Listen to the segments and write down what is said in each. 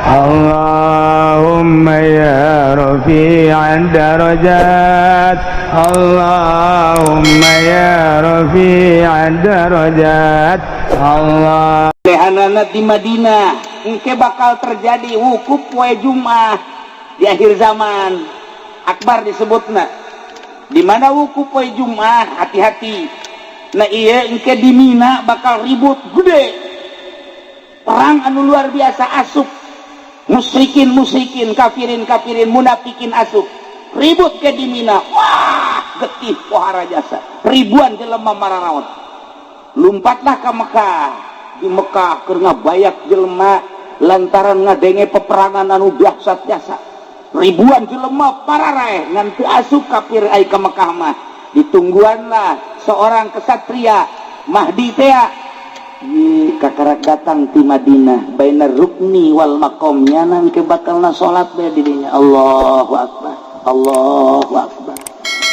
اللهم يا رفيع الدرجات، اللهم يا رفيع الدرجات، الله Lehanana di Madinah engke bakal terjadi wukuf poe Jumat di akhir zaman akbar disebutna. Di mana wukuf poe Jumat, hati-hati. Nah, iya, engke di Mina bakal ribut gede, perang anu luar biasa, asup musyrikin musyrikin, kafirin kafirin, munafikin, asup ribut ke di Mina. Wah, getih pohara jasa, ribuan jelema mararaot. Lumpatlah ke Mekah. Di Mekah keur ngabayak jelema lantaran ngadenge peperangan anu dahsyat jasa, ribuan jelema pararaeh, ngan teu asup kafir ai ka Mekah mah. Ditungguanlah seorang kesatria Mahdi teh di kakarak datang ti Madinah, bainar rukni wal maqam. Nyanan ke bakalna salat bae di dinya. Allahu akbar, Allahu akbar,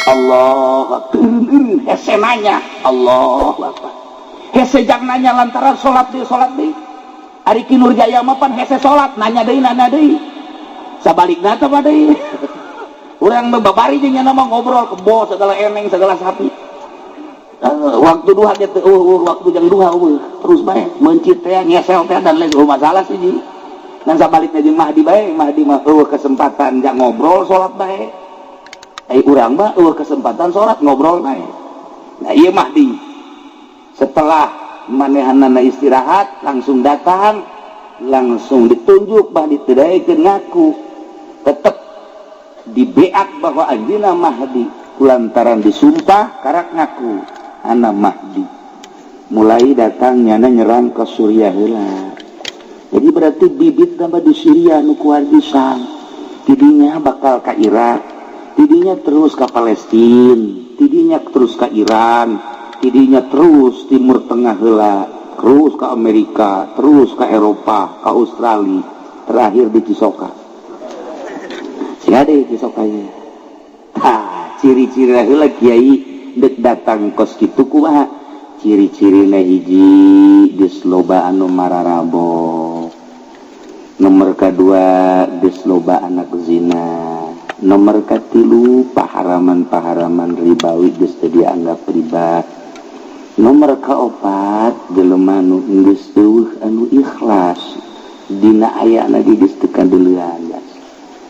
Allahu akbar. Hese nanya, Allahu akbar. Hese jang nanya lantaran salat deui, salat deui. Ari Ki Nurjaya mah pan hese salat, nanya deui, nanya deui. Sabalikna teh mah deui. Urang mah babari jeung nyana mah ngobrol kebo segala eneng segala sapi. Waktu duha ge teu waktu jang duha terus bae meuncit teh, ngesel teh, dan lain masalah sih ji. Dan sabalikna jeung Mahdi bae, Mahdi mah eueuh kesempatan jang ngobrol, salat bae. Ai urang mah eueuh kesempatan salat, ngobrol bae. Nah, ieu Mahdi setelah manehanana istirahat langsung datang, langsung ditunjuk Mahdi, teu daekeun ngaku, tetep dibeak bahwa anjeunna Mahdi. Kulantaran disumpah karak ngaku anak Mahdi, mulai datang nyana nyerang ke Suriah heula. Jadi berarti bibit tambah di Syria nu kuat bisa, tidinya bakal ke Irak, tidinya terus ke Palestina, tidinya terus ke Iran, tidinya terus Timur Tengah heula, terus ke Amerika, terus ke Eropa, ke Australia, terakhir di Cisoka. Si ada Cisoka ya. Tah, ciri-ciri heula kiai dek datang kos kitu kumaha? Ciri-cirina hiji, geus loba anu mararabo. Nomor kedua, geus loba anak zina. Nomor katilu, paharaman-paharaman ribawi geus teu dianggap riba. Nomor keopat, jelema nu geus euweuh anu ikhlas dina ayana ge geus teu kadeulean.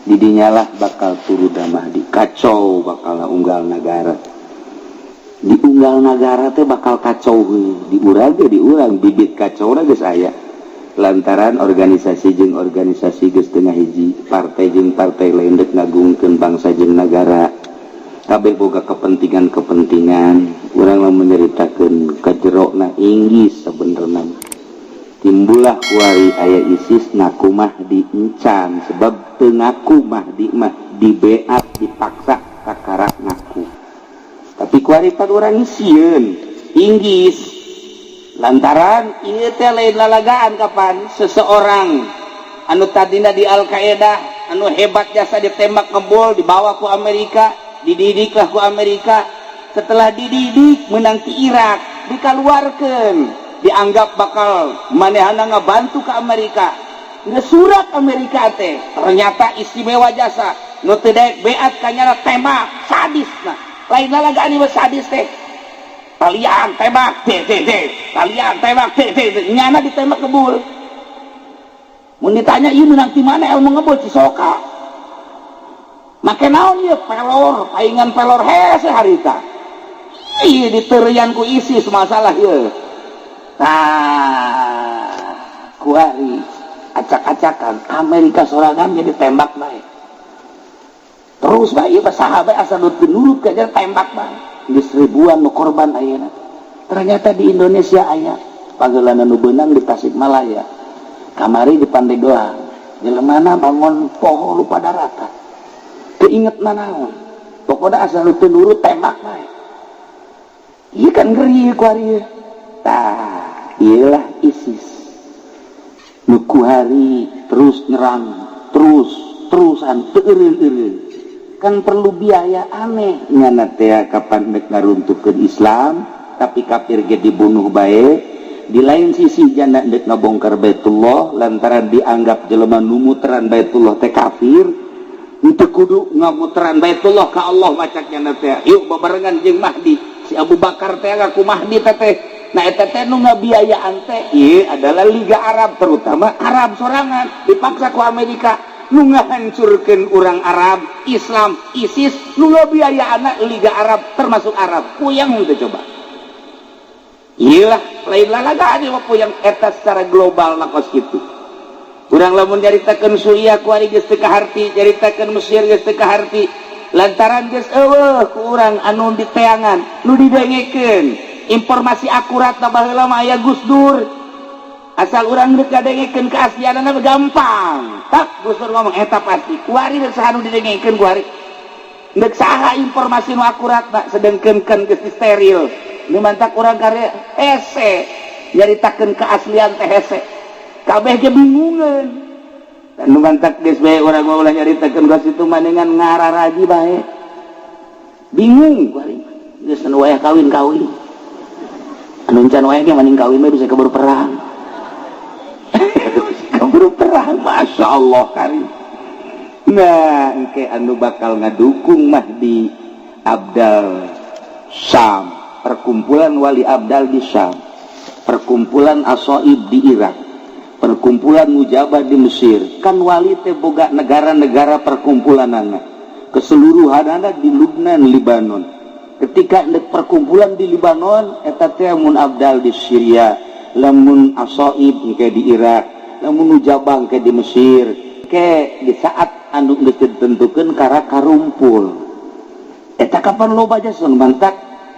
Didinyalah bakal turun Mahdi, kacau bakal unggal negara. Di unggal negara teh bakal kacau heuh. Di urang ge, di urang bibit kacau geus aya lantaran organisasi jeung organisasi geus teu hiji, partai jeung partai lain dek ngagungkeun bangsa jeung negara, kabeh boga kepentingan-kepentingan. Urang mah menyeritakeun kajerona Inggris. Sebenarnya timbullah kuari aya ISIS ngaku Mahdi encan, sebab teu ngaku Mahdi mah dibeat, dipaksa kakarak ngaku. Tapi kuari pan urang sieun Inggris lantaran ieu teh lain lalagaan. Kapan seseorang anu tadina di Al Qaeda anu hebat jasa ditembak ngebul, dibawa ku Amerika, dididiklah ku Amerika. Setelah dididik menang di Irak, dikeluarkan, dianggap bakal manehana ngabantu ke Amerika. Nggak surat Amerika teh ternyata istimewa jasa, nu teu daek beat kanyana tembak sadis. Nah, lain lalagaan ieu, sadis teh. Talian tembak t t t, talian tembak t t t, nyana ditembak ngebul. Mun ditanya ieu menang di mana ilmu ngebul, Cisoka. Make naon ieu? Pelor, paingan pelor hese harita. Iya, diterian ku ISIS masalah ieu. Nah, kuari acak-acakan Amerika sorangan jadi tembak bae. Terus bae ieu sahabat asal nu teu nurut ka tembak bae. Geus ribuan nu korban ayeuna. Ternyata di Indonesia aya pagelaran nu beunang di Tasikmalaya. Kamari di Pandeglang. Jelemana bangun poho lupa daratan. Teu inget nanaon. Pokoknya asal nu teu nurut tembak bae. Iya kan ngeri kuari. Tah, iyalah ISIS. Nu kuari terus nyerang, terus terusan teu eureun-eureun. Kan perlu biaya aneh. Nyana teh kapan rek ngaruntuhkeun Islam, tapi kafir ge dibunuh bae. Di lain sisi janda ndek ngabongkar Baitullah lantaran dianggap jelema nu muteran Baitullah teh kafir. Itu kudu ngamuteran Baitullah ka Allah macak janda teh. Yuk babarengan jeung Mahdi. Si Abu Bakar teh ngaku Mahdi teh teh. Nah, eta teh nu ngabiayaan teh ieu adalah Liga Arab, terutama Arab sorangan dipaksa ku Amerika nu ngahancurkeun urang Arab, Islam, ISIS nu ngabiayaan Liga Arab termasuk Arab. Puyeng teh coba. Iyalah, lain lalaga aja waktu yang eta secara global na kos gitu. Urang lamun nyaritakeun Suriah kuari geus teu kaharti, nyaritakeun Mesir geus teu kaharti. Lantaran geus eueuh ku urang anu diteangan, nu didengekeun. Informasi akurat na baheula mah aya Gus Dur. Asal urang geus ngadengekeun keaslianana gampang. Tak Gus Dur ngomong eta pasti. Kuari geus saha nu didengekeun kuari. Deuk saha informasi nu akurat na, sedengkeun kan geus steril. Nu mantak urang karya hese nyaritakeun keaslian teh hese. Kabeh ge bingungeun. Dan nu mantak geus bae urang mah ulah nyaritakeun ka situ maningan ngararaji bae. Bingung kuari. Geus anu wayah kawin-kawin. Anu encan wayah ge maning kawin mah bisa keburu perang. Keburu perang, Masya Allah karim. Nah, engke anu bakal ngadukung Mahdi Abdal Syam, perkumpulan wali Abdal di Syam, perkumpulan Asoib di Irak, perkumpulan Mujabah di Mesir. Kan wali teh boga negara-negara perkumpulanana. Keseluruhanana di Lubnan, Libanon. Ketika ndek perkumpulan di Libanon, eta teh mun Abdal di Syria, lamun Asoib engke di Irak, lamun Mujabah engke di Mesir. Ke di saat anu geus ditentukeun kara karumpul. Eta kapan loba jason mantak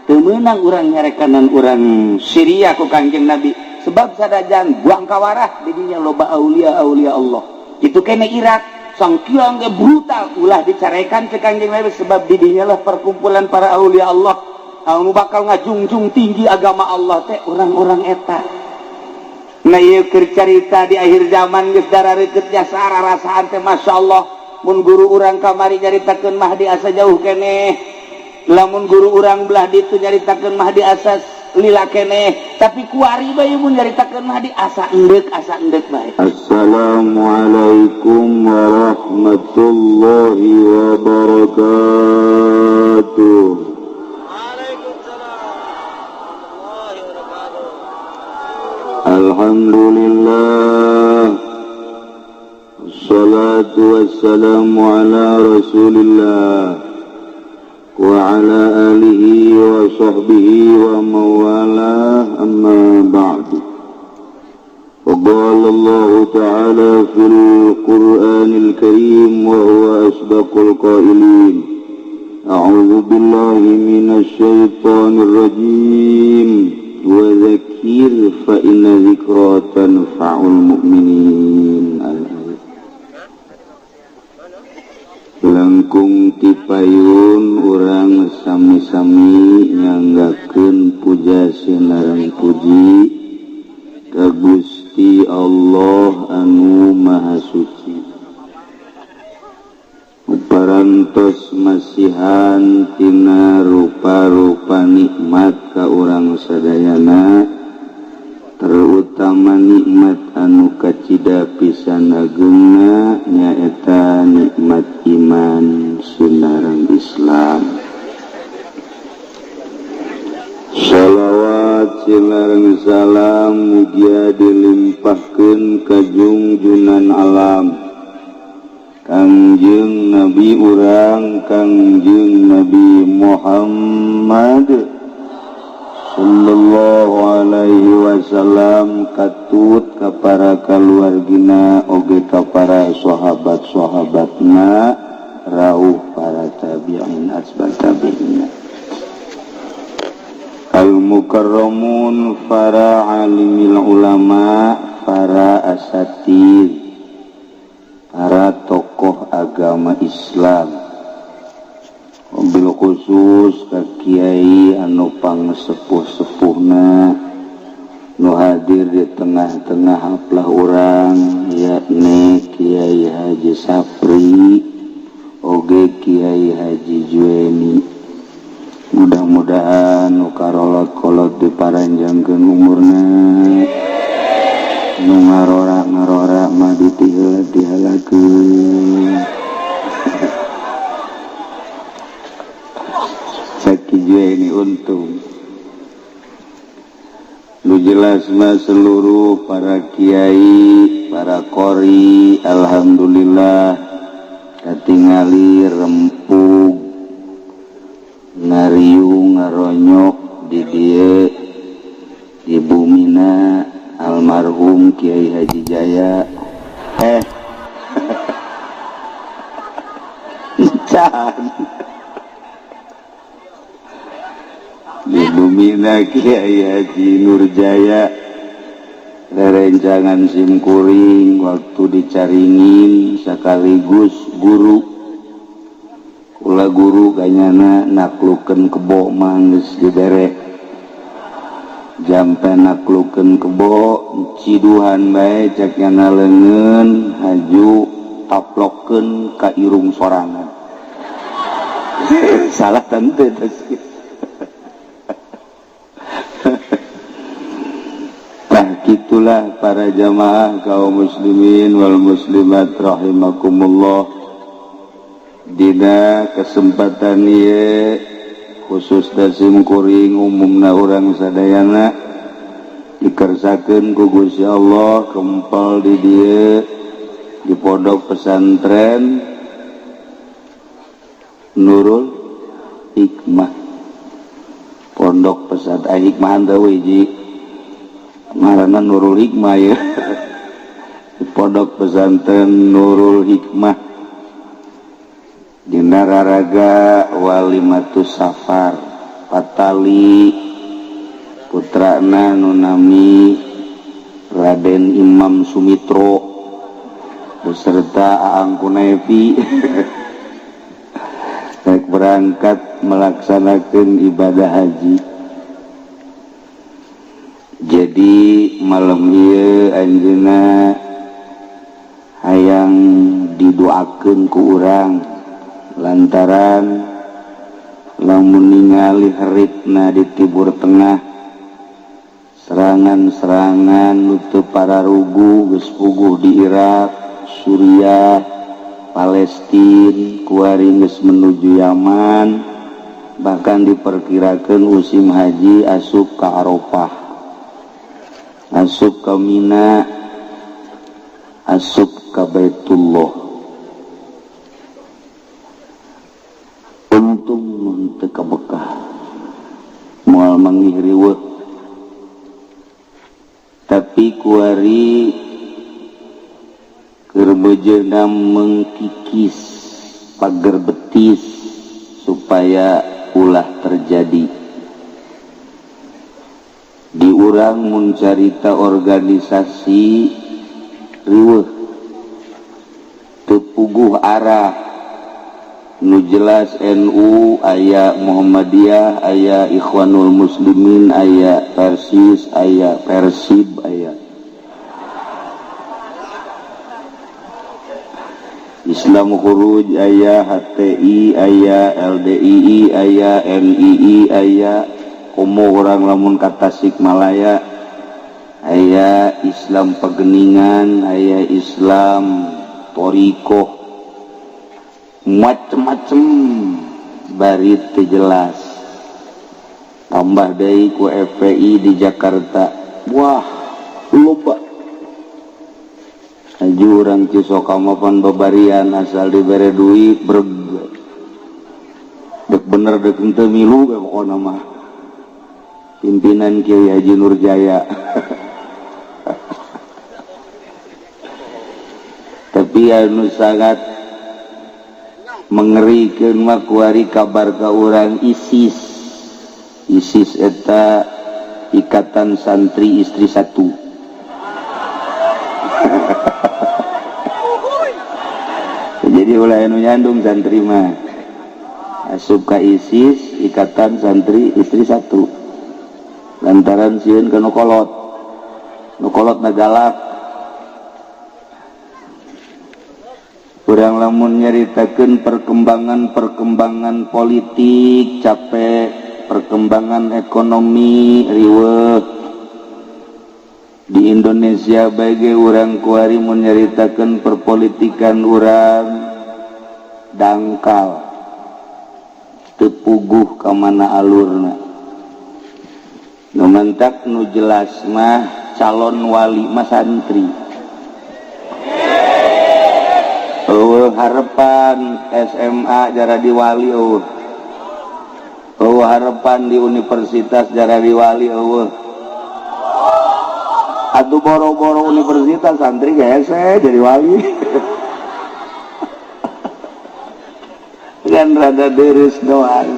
teu meunang urang nyarekanan urang Syria ku Kangjeng Nabi, sebab sadajan buang kawarah di dinya loba aulia-aulia Allah. Itu kene Irak sangkiang ge brutal, ulah dicarekan ke Kangjeng Nabi sebab di dinya lah perkumpulan para aulia Allah anu bakal ngajungjung tinggi agama Allah teh orang-orang eta. Nah, ieu keur carita di akhir zaman geus darareukeut jasa rasaan teh, Masya Allah. Mun guru urang kamari nyaritakeun Mahdi asa jauh keneh, lamun guru urang belah ditu nyaritakeun Mahdi asa lila keneh, tapi kuari bae mun nyaritakeun Mahdi asa endek bae. Assalamualaikum warahmatullahi wabarakatuh. Waalaikumsalam warahmatullahi wabarakatuh. Alhamdulillah. Wassalatu wassalamu ala Rasulillah wa ala alihi wa sahbihi wa mawalah, amma ba'du. وقال الله تعالى في القرآن الكريم وهو أصدق القائلين: أعوذ بالله من الشيطان الرجيم، وذكر فإن ذكرى تنفع المؤمنين. الآية. Langkung tipayun urang sami-sami nyanggakeun puja sinareng puji ka Gusti Allah anu Maha Suci. Parantos masihan tina rupa-rupa nikmat ka urang sadayana, terutama nikmat anu kacida pisan agengna, nyaeta nikmat iman sinareng Islam. Shalawat sinareng salam mugia dilimpahkeun ka junjunan alam, Kangjeng Nabi urang, Kangjeng Nabi Muhammad Sallallahu Alaihi Wasallam, katut ka para kaluargina oge ka para sahabat-sahabatna, rauh para tabi'in asba tabi'in, al mukarramun, para alimil ulama, para asatid, para tokoh agama Islam, bil khusus ka kiai anu pangsepuh-sepuhna nu hadir di tengah-tengah haplah urang, yakni Kiai Haji Sapri oge Kiai Haji Jueni. Mudah-mudahan nu karolot-kolot diparanjangkeun umurna, nu ngarora-ngarora mah ditiheula-tihelakeun. Sakieu ini untung. Nu jelas mah seluruh para kiai, para qori, alhamdulillah katingali rempug ngariung ngaronyok di dieu di bumina almarhum Kiai Haji Jaya. Di bumina Kiai Haji Nurjaya rerencangan simkuring waktu dicaringin sekaligus guru kula guru kanyana naklukeun kebo mah geus dibere jampe naklukeun kebo ciduhan bae cek nyana leungeun haju taplokeun ka irung sorangan. Salah tante tas. Nah gitulah para jamaah kaum muslimin wal muslimat rahimakumullah. Dina kesempatan ieu khusus dasim kuring umumna urang sadayana dikersakeun ku Gusti Allah kempal di dieu di pondok pesantren Nurul Hikmah. Pondok pesantren Hikmah teh hiji ngaranna Nurul Hikmah ya. Di pondok pesantren Nurul Hikmah dina raraga Walimatus Safar patali putrana nu nami Raden Imam Sumitro beserta Aang Kunevi rek berangkat melaksanakan ibadah haji. Jadi malam ieu anjeunna hayang didoakeun ku urang lantaran lamun ningali heritna di Timur Tengah serangan-serangan nu teu pararugu geus puguh di Irak, Suriah, Palestina, kuari geus menuju Yaman, bahkan diperkirakan musim haji asup ka Arafah, asup ka Mina, asup ka Baitullah. Untung mun teu ka Mekah moal manggih riweuh, tapi kuari keur beujeuna mengkikis pager betis supaya ulah terjadi. Di urang mun carita organisasi riweuh teu puguh arah. Nu jelas NU aya Muhammadiyah, aya Ikhwanul Muslimin, aya Persis, aya Persib, aya Islam Khuruj, aya HTI, aya LDII, aya NII, aya komo urang lamun ka Tasikmalaya, aya Islam Pegeningan, aya Islam Torikoh, macem-macem bari teu jelas. Tambah deui ku FPI di Jakarta, wah loba. Aju urang Cisokama pan babarian asal dibere duit breg. Dek bener dek henteu milu we pokona mah. Pimpinan Kiai Haji Nurjaya. Tapi anu sangat mengerikeun mah kuari kabar ka urang ISIS. ISIS eta Ikatan Santri Istri Satu. Jadi ulah anu nyandung santri mah asup ka ISIS Ikatan Santri Istri Satu lantaran sieun ka nu kolot, nu kolot na galak. Urang lamun nyaritakeun perkembangan-perkembangan politik capek, perkembangan ekonomi riweuh di Indonesia bae urang kuari mun nyaritakeun perpolitikan urang dangkal teu puguh ka mana alurna. Nu mantak nu jelas mah calon wali mah santri. Eueuh harapan SMA jaradi wali eueuh. Eueuh harapan di universitas jaradi wali eueuh. Atuh boro-boro universitas santri hese jadi wali. Kan rada deres doang.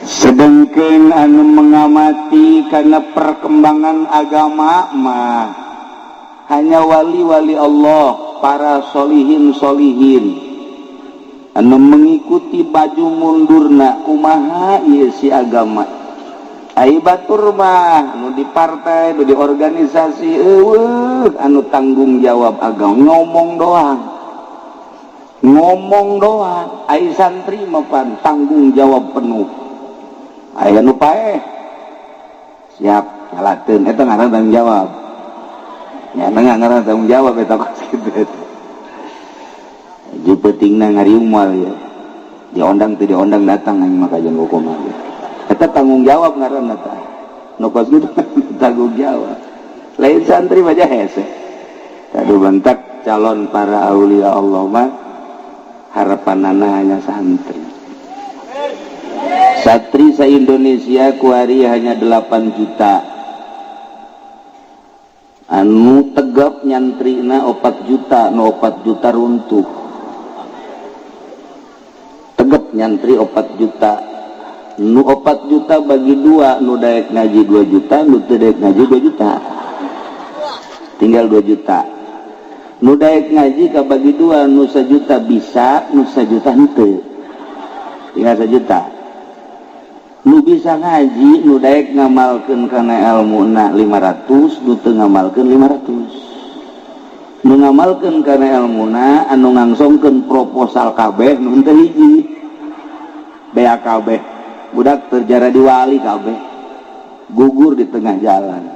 Sedengkeun anu mengamati karena perkembangan agama mah hanya wali-wali Allah, para solihin-solihin anu mengikuti baju mundurna kumaha ieu si agama. Ai batur mah anu di partai, anu di organisasi eueuh anu tanggung jawab agama ngomong doang. Ngomong doang. Ai santri mah pan tanggung jawab penuh. Aya nu paeh siap nyalakeun eta ngaran tanggung jawab. Ya ngaran tanggung jawab eta kos kitu eta. Jeung peutingna ngariung moal ya. Diondang teu diondang datang aing mah kajian hukum. Eta tanggung jawab ngaranna tah. Nu kos kitu tanggung jawab. Lain santri mah hese. Kadu bentak calon para aulia Allah mah harapanana hanya santri. Santri sa-Indonesia kuari hanya 8 juta. Anu tegap nyantrina 4 juta, nu 4 juta runtuh. Tegap nyantri 4 juta. Nu 4 juta bagi 2, nu daek ngaji 2 juta, nu teu daek ngaji 2 juta. Tinggal 2 juta. Nu daek ngaji kabagi 2, nu 1 juta bisa, nu 1 juta henteu. Tinggal 1 juta. Nu bisa ngaji, nu daek ngamalkeun kana elmuna 500, nu teu ngamalkeun 500. Nu ngamalkeun kana elmuna anu ngangsongkeun proposal kabeh nu teu hiji. Bea kabeh. Budak terjara di wali kabeh. Gugur di tengah jalan.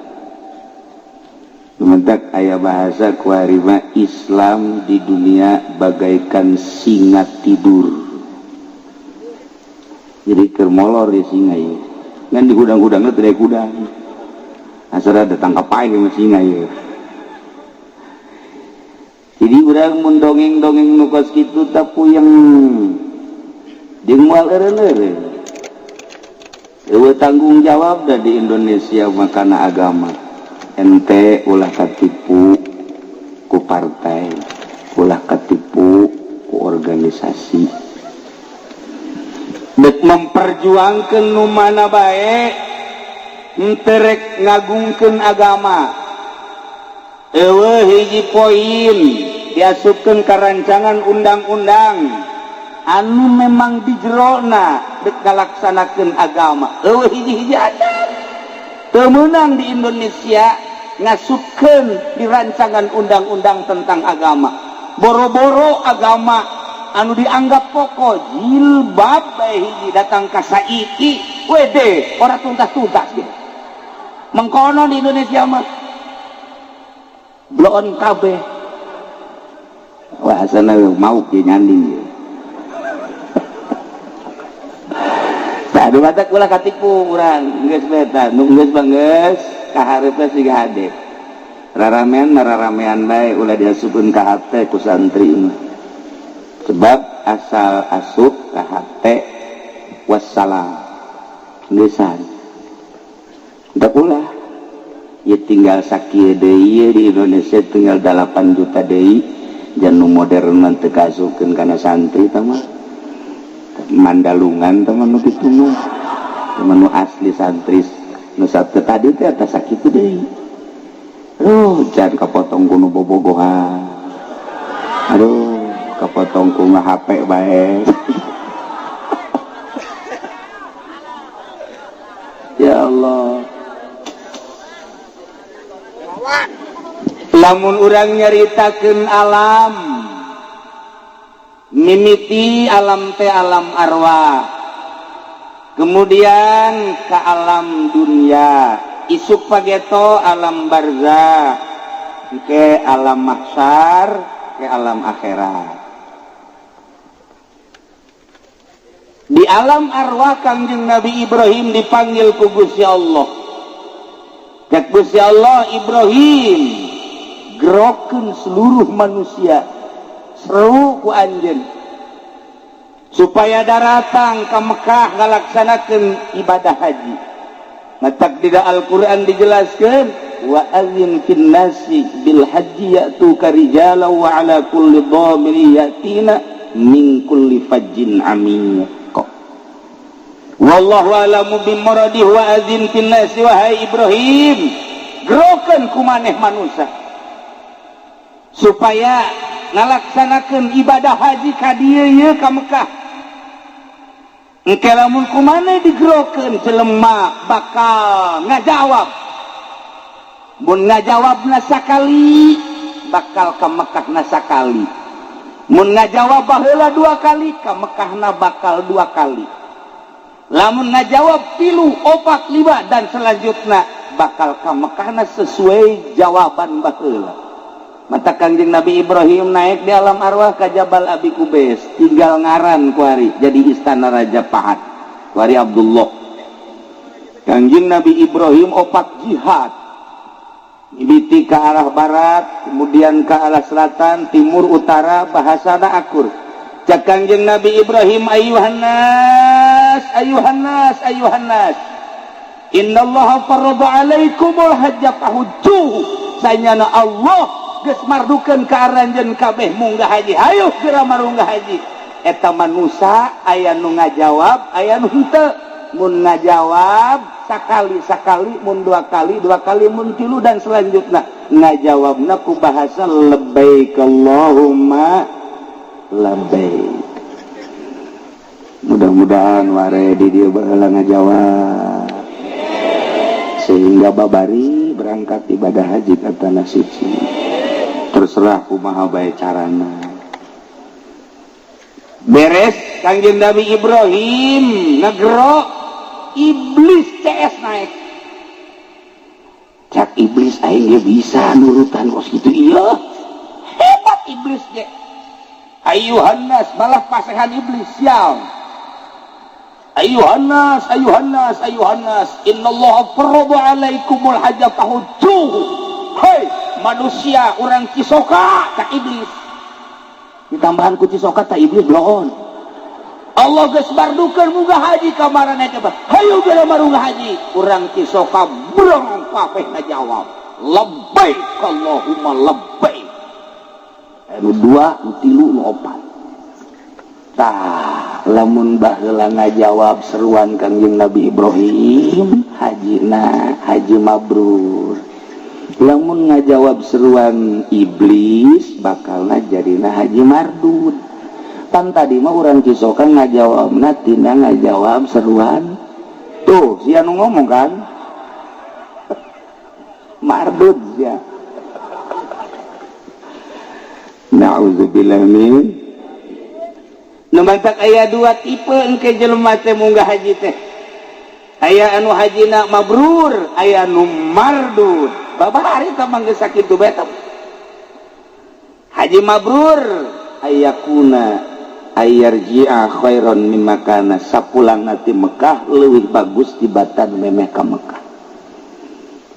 Mentak aya bahasa kuarima Islam di dunia bagaikan singa tidur. Jadi keur molor di singa ieu. Ngan di gudang-gudangna teu gudang. Asal ada tangkap aing sama singa ieu. Jadi urang mun dongeng-dongeng nu kos kitu tah puyeng. Jeung moal eureun-eureun. Eueuh tanggung jawab da di Indonesia mah kana agama. Ente ulah katipu ku partai, ulah katipu ku organisasi. Dek memperjuangkan nu mana bae, henteu rek ngagungkeun agama. Eueuh hiji poin diasupkeun ka rancangan undang-undang anu memang dijerona dek ngalaksanakeun agama. Eueuh hiji-hiji acan. Teu meunang di Indonesia ngasupkeun di rancangan undang-undang tentang agama. Boro-boro agama anu dianggap pokok jilbab bae hiji datang ka saiki wede ora tuntas-tuntas gitu. Mengkono di Indonesia mah bloon kabeh. Wah asana mau ge nyanding ieu. Tah batak ulah katipu urang geus bae tah nu geus mah geus kahareupeun siga hade. Raramean mah raramean bae ulah diasupkeun ka hate ku santri mah. Sebab asal asup ka hate wassalam geusan. Da ulah ieu tinggal sakieu deui di Indonesia tinggal 8 juta deui jan nu modern mah teu kaasupkeun kana santri tah mah. Mandalungan tah mah nu kitu mah. Tah nu asli santri nu satu tadi teh atas sakitu deui. Aduh, jangan kepotong ku nu bobogohan. Aduh, kepotong ku HP bae. Ya Allah. Lamun urang nyaritakeun alam, mimiti alam teh alam arwah, kemudian ke alam dunia, isuk pageto alam barzah, ke alam mahsyar, ke alam akhirat. Di alam arwah Kangjeng Nabi Ibrahim dipanggil ku Gusti Allah. Cek Gusti Allah, "Ibrahim, gerokeun seluruh manusia, seru ku anjeun supaya daratang ke Mekah ngalaksanakeun ibadah haji." Matak di Al-Qur'an dijelaskan, "Wa adzin fin nasi bil haji ya'tuka rijala wa ala kulli dhamiri ya'tina min kulli fajjin amiq." Wallahu a'lamu bimuradihi. Wa adzin fin nasi, wahai Ibrahim, gerokeun ku maneh manusia supaya ngalaksanakeun ibadah haji ka dieu ye, ka Mekah. Engke lamun ku maneh digerokeun, jelema bakal ngajawab. Mun ngajawabna sakali, bakal ka Mekahna sakali. Mun ngajawab baheula dua kali, ka Mekahna bakal dua kali. Lamun ngajawab tilu, opat, lima, dan selanjutnya, bakal ka Mekahna sesuai jawaban baheula. Maka Kangjeng Nabi Ibrahim naik di alam arwah ke Jabal Abi Kubais, tinggal ngaran kuari jadi istana Raja Fahad kuari, Abdullah. Kangjeng Nabi Ibrahim opat jihad, mimiti ke arah barat, kemudian ke arah selatan, timur, utara, bahasana akur. Cak Kangjeng Nabi Ibrahim, "Ayuhan nas, ayuhan nas, ayuhan nas, innallaha farada alaikumul hajja fahujjuhu." Sanyana Allah geus mardukeun ka aranjeun kabeh munggah haji, hayu geura marunggah haji. Eta manusa aya nu ngajawab, aya nu henteu. Mun ngajawab sakali, sakali, mun dua kali, dua kali, mun tilu dan selanjutnya, ngajawabna ku bahasa "Labbaik Allahumma labbaik". Mudah-mudahan ware di dieu baheula ngajawab sehingga babari berangkat ibadah haji ke tanah suci. Terserah kumaha bae carana. Beres Kangjeng Nabi Ibrahim ngegero, iblis CS naik. Cak iblis, "Aing ge bisa nurutan kos gitu." Iya, hebat iblis ge. "Ayuhan nas," malah pasehan iblis sial. "Ayuhan nas, ayuhan nas, ayuhan nas, innallaha farada alaikumul hajja fahujjuhu." Hei manusia orang Cisoka, cak iblis, ditambahan ku Cisoka tak iblis bloon. "Allah geus mardukeun munggah haji ka maraneh coba, hayu geura marunggah haji." Urang Cisoka brong kabeh ngajawab, "Labbaik Allahumma labbaik." Anu dua, nu tilu, nu opat. Tah, lamun baheula ngajawab seruan Kangjeng Nabi Ibrahim, hajina haji mabrur. Lamun ngajawab seruan iblis, bakalna jadina haji mardud. Pan tadi mah urang Cisoka ngajawabna tina ngajawab seruan tuh si anu ngomong kan mardud ya. Na'udzubillah min. Nu mantak aya dua tipe engke jelema teh munggah haji teh. Aya anu hajina mabrur, aya anu mardud. Babari tah mah geus sakitu bae. Haji mabrur ayakuna ayarji'a khairan mimma kana, sapulang ti Mekah leuwih bagus tibatan memeh ka Mekah.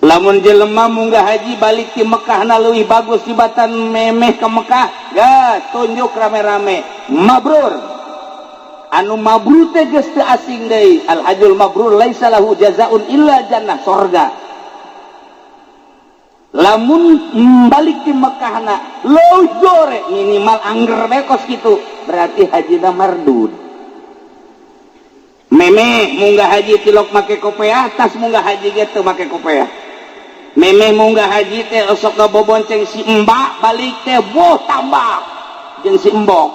Lamun jelema munggah haji balik ti Mekah na leuwih bagus tibatan memeh ka Mekah, gas tunjuk rame-rame mabrur. Anu mabrur teh geus teu asing deui. Al hajjul mabrur laisa lahu jazaun illa jannah, sorga. Lamun balik di Mekahna leuwih jore, minimal angger bae kos kitu, berarti hajina mardud. Meme munggah haji tilok make kopeah, tas munggah haji ge teu make kopeah. Meme munggah haji teh osok ngabobonceng si mbak, balik teh boh tambah jeung si embok.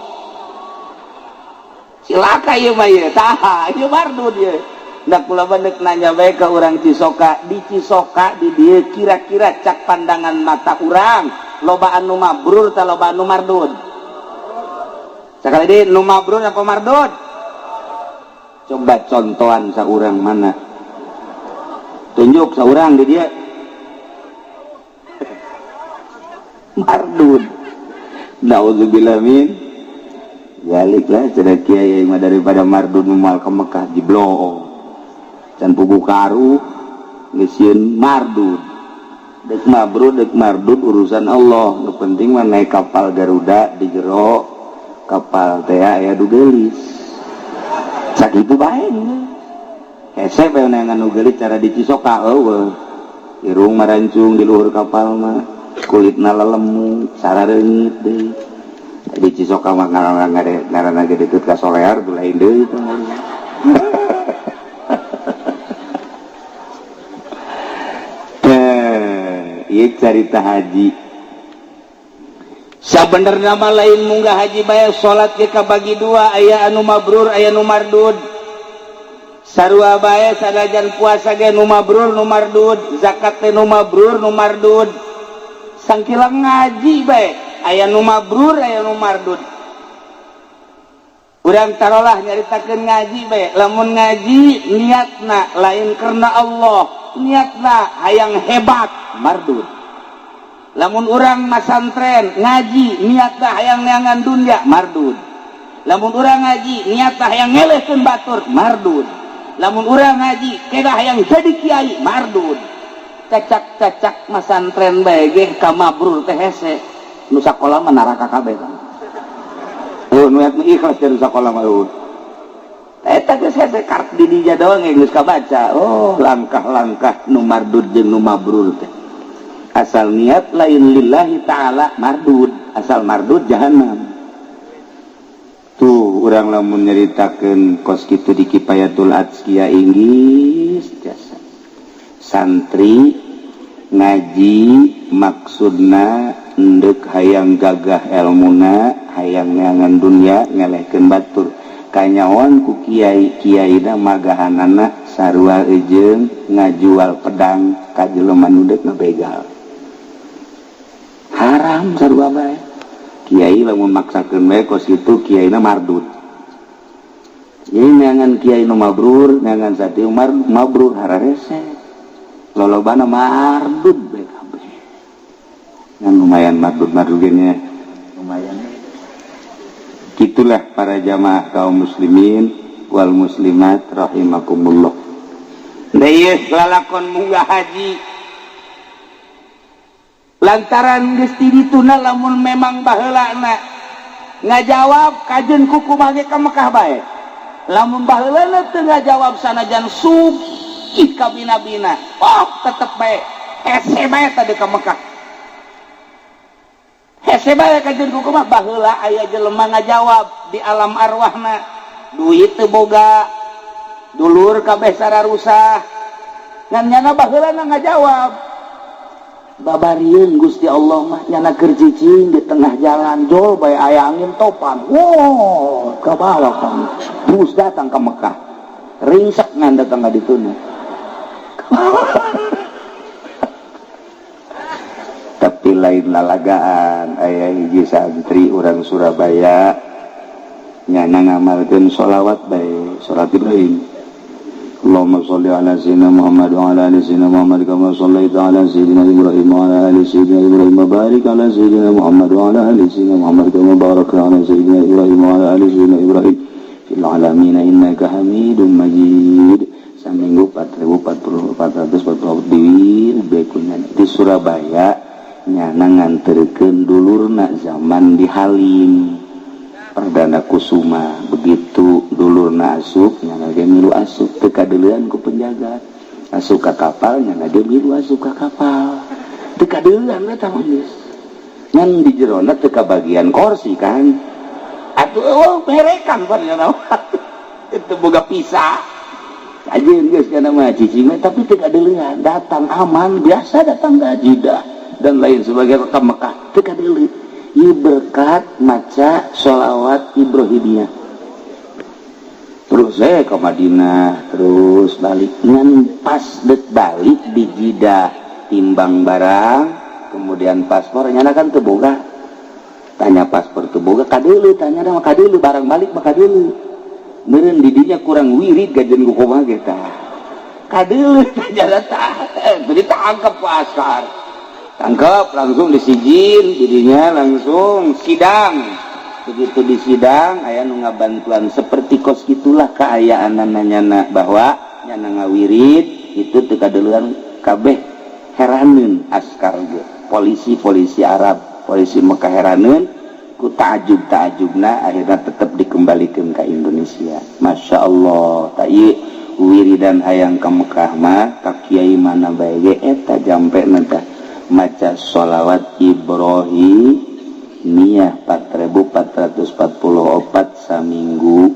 Cilaka ieu mah ieu. Tah, ieu mardud ieu. Ndak kula bandek nanya bae ka urang Cisoka, di Cisoka di dieu kira-kira cak pandangan mata urang loba anu mabrur ta loba anu mardud? Sakali deui, nu mabrur apa mardud? Coba contohan saurang, mana? Tunjuk saurang di dieu. Mardud. Nauzubillah min dzalik lah cenah kiai mah, daripada mardud moal ke Mekah jiblo. Can puguh karu geus sieun mardud. Dek mabrur dek mardud urusan Allah. Nu penting mah naik kapal Garuda, di jero kapal teh aya du geulis. Sakitu bae. Hese bae neangan nu geulis cara di Cisoka eueuh. Irung marancung di luhur kapal mah, kulitna lelemu, sarareungit deui. Di Cisoka mah ngaranna ge deukeut ka Solear, tuh lain deui teh. Ieu carita haji. Sabenerna mah lain munggah haji bae, salat ge kabagi dua, aya anu mabrur, aya nu mardud. Sarua bae sanajan puasa ge nu mabrur nu mardud, zakat teh nu mabrur nu mardud. Sangkilang ngaji bae aya nu mabrur aya nu mardud. Urang tarolah nyaritakeun ngaji bae, lamun ngaji niatna lain karena Allah, niatna hayang hebat, mardud. Lamun urang masantren ngaji niatna hayang neangan dunia, mardud. Lamun urang ngaji niatna hayang ngelehkeun batur, mardud. Lamun urang ngaji kedah hayang jadi kiai, mardud. Cacak-cacak masantren bae ge ka mabrur teh hese. Nu sakola mah neraka kabeh kan. Oh, nu ikhlas dari sakola mah eueuh. Eta geus hese kart di dinya doang geus kabaca. Oh, langkah-langkah nu mardud jeung nu mabrur teh. Asal niat lain lillahi ta'ala mardud, asal mardud jahanam. Tuh urang lamun nyaritakeun kos kitu di Kifayatul Adzkiya Inggris jasa. Santri ngaji maksudna endek hayang gagah elmuna, hayang neangan dunia, ngelehkeun batur. Kanyawan ku kiai, kiaina magahanana sarua eujeung ngajual pedang ka jelema nu deuk ngabegal. Haram sarua bae. Kiai lamun maksakeun bae kos kitu kiaina mardud. Jadi neangan kiai nu mabrur, neangan santri mabrur hararese. Lolobana mardud bae kabeh. Ngan lumayan mardud-mardud ge nya. Lumayan. Gitulah para jamaah kaum muslimin wal muslimat rahimakumullah. Deui lalakon munggah haji. Lantaran geus ti dituna lamun memang baheulana ngajawab kajeun kukumaha ge ka Mekah bae. Lamun baheulana teu ngajawab sanajan sugih kabina-bina, oh tetep bae hese bae tadi ka Mekah. Hese bae kajeun kukumaha baheula aya jelema ngajawab di alam arwahna, duit teu boga, dulur kabeh sararusah. Ngan nyana baheulana ngajawab. Babarieun Gusti Allah mah nyana keur cicing di tengah jalan jol bae aya angin topan. Wow, ka bawah kan. Terus datang ke Mekah. Ringsek ngan datang ka dituna. Tapi lain lalagaan aya hiji santri urang Surabaya nyana ngamalkeun sholawat bae, salat Ibrahim. Allahumma sholli ala sayyidina Muhammad wa ala ali sayyidina Muhammad kama shallaita ala sayyidina Ibrahim wa ala ali sayyidina Ibrahim wa barik ala sayyidina Muhammad wa ala ali sayyidina Muhammad kama barakta ala sayyidina Ibrahim wa ala ali sayyidina Ibrahim fil alamin innaka Hamidum Majid. Saminggu 4444 diwir bekunya di Surabaya nyana nganterkeun dulurna zaman di Halim Perdana Kusuma. Begitu dulurna asup nyana ge milu asup, teu kadeulean ku penjaga, asup ka kapal nyana ge milu asup ka kapal, teu kadeulean eta mah geus. Ngan di jerona teu kabagian kursi kan atuh, oh berekan pan nyana itu boga pisah ajeun geus kana mah cicing tapi teu kadeulean, datang aman biasa datang ka Jeddah dan lain sebagainya ke Mekah teu kadeulean. Ieu berkat maca sholawat Ibrahimiyah. Terus Terus ke Madinah, terus balik. Ngan pas dek balik di Jidah, timbang barang, kemudian paspor nyana kan teu boga. Tanya paspor teu boga, kadeuleu, tanya mah kadeuleu, barang balik mah kadeuleu. Meureun di dinya kurang wirid gajen ku kumaha ge tah. Kadeuleu tanya tah, ditangkap ku askar. Tangkap, langsung disijil, didinya langsung sidang. Begitu di sidang aya nu ngabantuan, seperti kos gitulah keayaan nyana bahwa nyana ngawirid itu teu kadeuleuan kabeh, heraneun askar ge, polisi-polisi Arab, polisi Mekah heraneun ku ta'ajub ta'ajubna. Akhirnya tetap dikembalikan ke Indonesia. Masya Allah, tak ieu wiridan hayang ke Mekah mah ka kiai mana bae ge eta jampe tah maca sholawat Ibrahim Miyah 4444 saminggu.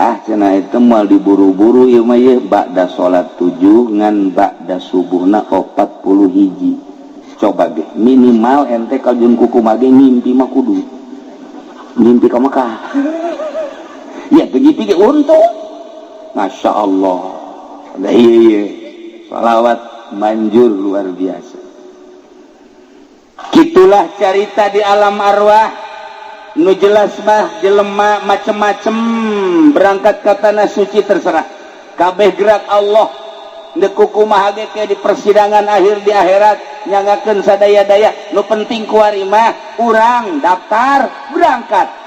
Ah, cenah, itu moal diburu-buru ieu mah. Ieu ba'da salat 7 ngan ba'da subuhna 40 hiji. Coba ge minimal ente kajun kuku mage ngimpi mah kudu ngimpi ka Mekah ya, begitu ge untung. Masya Allah. Nah, iya, salawat manjur luar biasa. Gitulah cerita di alam arwah. Nu jelas mah jelema macem-macem berangkat ke tanah suci, terserah kabeh gerak Allah. Ndek kumaha ge di persidangan akhir di akhirat nyangakeun sadaya-daya. Nu penting kuari mah urang daftar berangkat.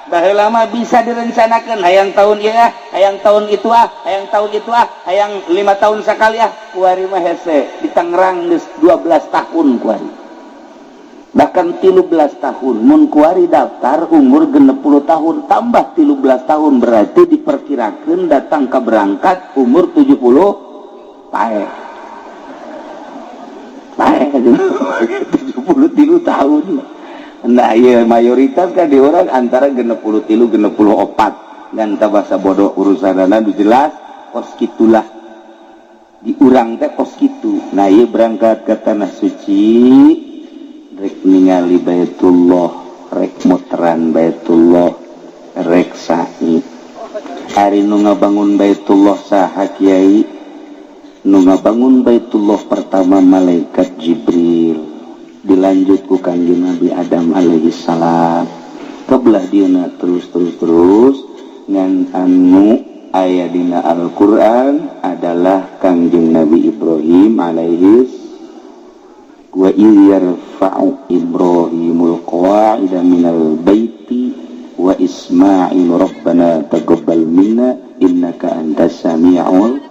Baheula mah bisa direncanakan, hayang tahun ieu ah, hayang tahun itu ah, hayang tahun itu ah, hayang 5 tahun sekali ah. Kuari mah hese. Di Tangerang geus 12 tahun kuari, bahkan 13 tahun. Mun kuari daftar umur 60 tahun, tambah 13 tahun, berarti diperkirakan datang ke berangkat umur 70. Pae pae 73 tahun. Nah iya, mayoritas kan di orang antara 63, 64 dan bahasa bodoh urusan jelas kos gitulah di urang teh kos gitu. Nah iya, berangkat ke tanah suci rek ningali Baitullah, rek muteran Baitullah, rek sa'i. Ari nu ngabangun Baitullah saha, Kiai? Nu ngabangun Baitullah pertama malaikat Jibril, dilanjut ku Kanjeng Nabi Adam alaihi salam, kebelah dieuna terus terus terus. Ngan anu aya dina Al-Qur'an adalah Kangjeng Nabi Ibrahim alaihi. Wa idh yarfa'u Ibrahimul qawa'ida minal baiti wa Ismail rabbana taqabbal minna innaka antas samiul.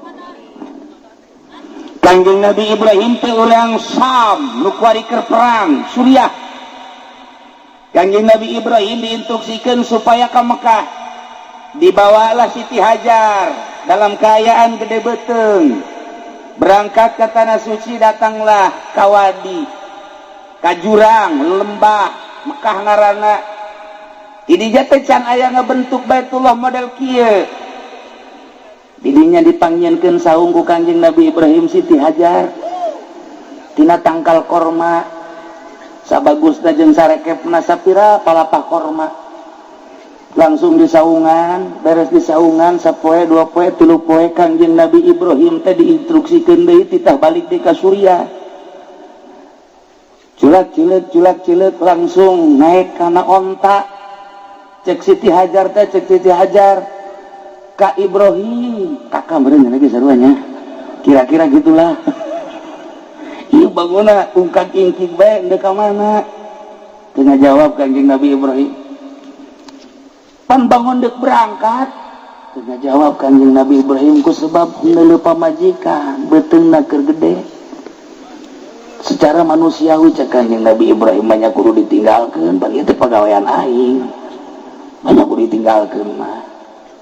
Kangjeng Nabi Ibrahim teh urang Sam nu kuari keur perang Suriah. Kangjeng Nabi Ibrahim diinstruksikan supaya ke Mekah. Dibawalah Siti Hajar dalam keadaan gede beteng, berangkat ke tanah suci. Datanglah kawadi, ka jurang lembah Mekah ngaranna. Ini jatuh can aya ngabentuk Baitullah model kieu. Didinya dipanggilkan saung ku Kanjeng Nabi Ibrahim Siti Hajar tina tangkal korma, sabagusna jeung sarekepna sapira palapah korma, langsung disaungan. Beres disaungan sapoe, 2 poe, 3 poe, Kangjeng Nabi Ibrahim teh diinstruksikeun deui, titah balik di ka Suriah. Culak cileuk culak cileuk, langsung naik kana onta. Cek Siti Hajar teh, cek Siti Hajar Kak Ibrahim, kakak meureun lagi saruanya, kira-kira gitulah. Ieu bangunna ungkak ingkik bae, ndek ka mana? Teu ngajawab Kanjeng Nabi Ibrahim. Pan bangun dek berangkat, teu ngajawab Kanjeng Nabi Ibrahim ku sebab neuleuh pamajikan beuteungna keur gede. Secara manusiawi, cek Kanjeng Nabi Ibrahim, banyak kudu ditinggalkeun, pan ieu teh pagawean aing, banyak kudu ditinggalkeun mah.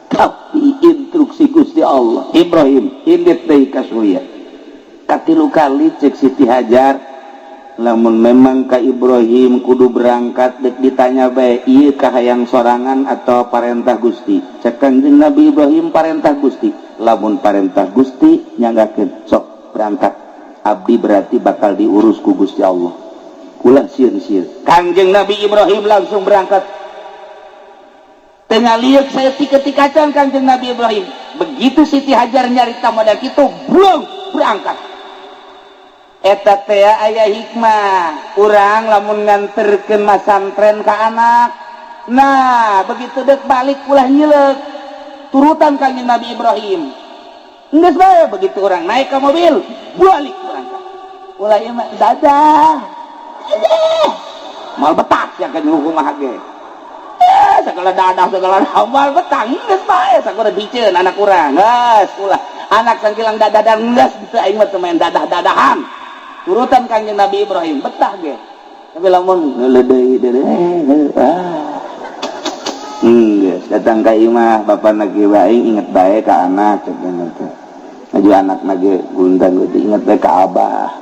Tapi instruksi Gusti Allah, Ibrahim indit deui ka Suriah. Katilu kali cek Siti Hajar, lamun memang ka Ibrahim kudu berangkat, dek ditanya bae, ieu kahayang sorangan atau parentah Gusti? Cek Kanjeng Nabi Ibrahim, parentah Gusti. Lamun parentah Gusti nyanggakeun, sok berangkat, abdi berarti bakal diurus ku Gusti Allah, ulah sieun-sieun. Kanjeng Nabi Ibrahim langsung berangkat. Tengah lihat saya ketika can Kanjeng Nabi Ibrahim. Begitu Siti Hajar nyarita model kitu, belum berangkat. Eta teh aya hikmah. Urang lamun nganterkeun masantren ka anak. Nah, begitu dek balik ulah nyileuk. Turutan Kanjeng Nabi Ibrahim. Geus bae begitu orang naik ke mobil, balik berangkat. Ulah ieu mah dadah. Dadah. Mal betah ya kan hukum ge. Segala dadah segala mal betah geus bae sakuda diceun anak urang. Geus ulah anak sangkilang dadah geus teu aing mah teu main dadah-dadahan. Turutan Kanjeng Nabi Ibrahim betah ge. Tapi lamun ngeuleudeuy deui ah. Geus datang ka imah bapana ge bae inget bae ka anak cek teh. Aju anak ge gundang ge inget bae ka abah.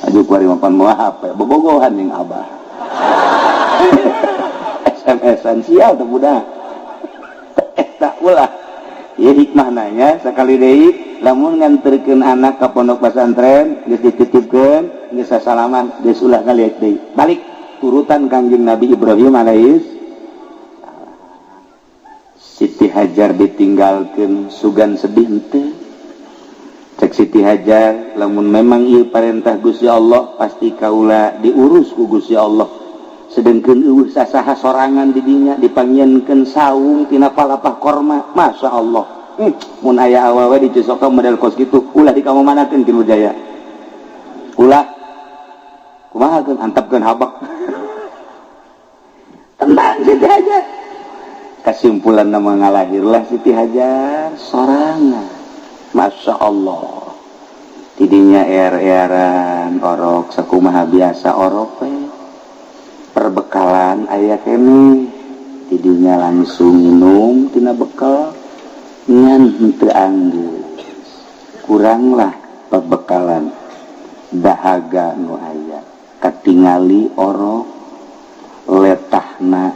Aju kuari mapan moal HP bobogohan jeung abah. SMS-an sial teh budak. Eta ulah. Ieu hikmah nanya sakali deui lamun nganterkeun anak ka pondok pesantren geus dititipkeun geus sasalaman geus ulah ngaliat deui. Balik turutan Kanjeng Nabi Ibrahim alaihis. Siti Hajar ditinggalkeun sugan sedih henteu. Cek Siti Hajar lamun memang ieu parentah Gusti Allah pasti kaula diurus ku Gusti Allah. Sedengkeun eueuh sasaha sorangan di dinya dipanggieunkeun saung tina palapah korma. Masya Allah. Mun aya awewe di Cisoka model kos kitu ulah dikamamanakeun ti Jaya. Ulah kumaha keun antepkeun habak. Tenang Siti Hajar. Kesimpulan nama ngalahirlah Siti Hajar sorangan. Masya Allah. Tidinya er-eran orok sakumaha biasa orok we. Perbekalan aya keneh. Tidinya langsung minum tina bekal ngan henteu anggeus. Kuranglah perbekalan dahaga nu aya. Katingali orok letahna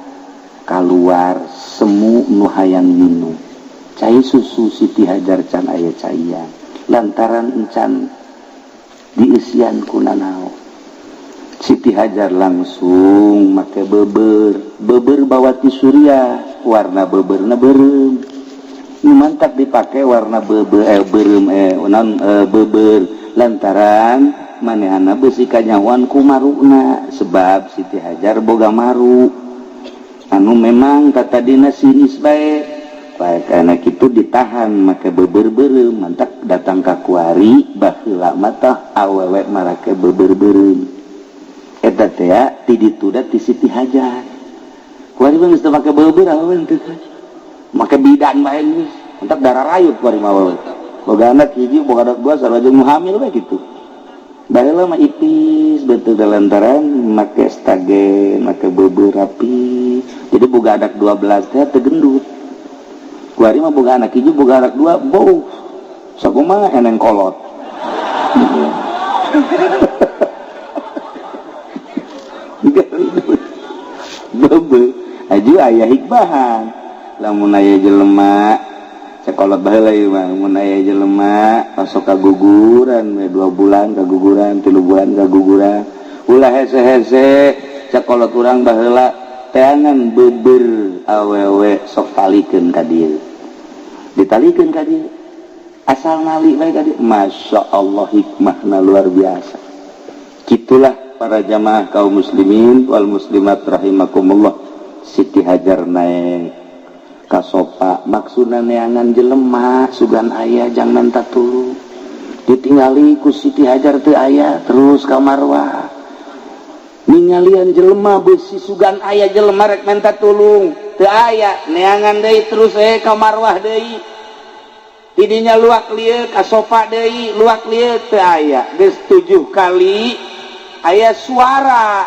kaluar semu nu hayang minum. Cai susu Siti Hajar can aya caian lantaran encan dieusian ku nanaon. Siti Hajar langsung make beber, beber bawa ti Suriah, warna beberna beureum. Nu mantap dipake warna beber beureum non beber lantaran manehana beusi kanyahoan ku maruna sebab Siti Hajar boga maru. Anu memang katadina sinis bae. Bae kana kitu ditahan make beber beureum mantak datang ka kuari baheula mah tah awewe marake beber beureum. Eta teh ti ditu da ti Siti Hajar. Kuari mah geus teu make beber awewe teu. Make bidan bae geus. Mantak darah rayut kuari mah awewe. Boga anak hiji, boga anak dua, sarua jeung nu hamil bae kitu. Baheula mah ipis betul lantaran make stagen, make beber rapi. Jadi boga anak 12 teh teu gendut. Kuari mah boga anak hiji, boga anak dua, bau. Sakumaha eneng kolot. Bebe aju aya hikmahan. Lamun aya jelema sakolot baheula ieu mah, lamun aya jelema masuk kaguguran we 2 bulan kaguguran, 3 bulan kaguguran. Ulah hese-hese sakolot urang baheula teangan beber awewe sok talikeun ka dieu. Ditalikeun ka dieu. Asal nali bae ka dieu. Masya Allah hikmahna luar biasa. Kitulah para jamaah kaum muslimin wal muslimat rahimakumullah. Siti Hajar naik kasopa maksudna neangan jelema sugan aya jang menta tulung. Ditingali ku Siti Hajar teu aya terus ka Marwah. Ningalian jelema beusi sugan aya jelema rek menta tulung teu aya neangan deui terus ka Marwah deui. Tidinya luak lieu kasopa deui luak lieu teu aya. Geus 7 kali aya suara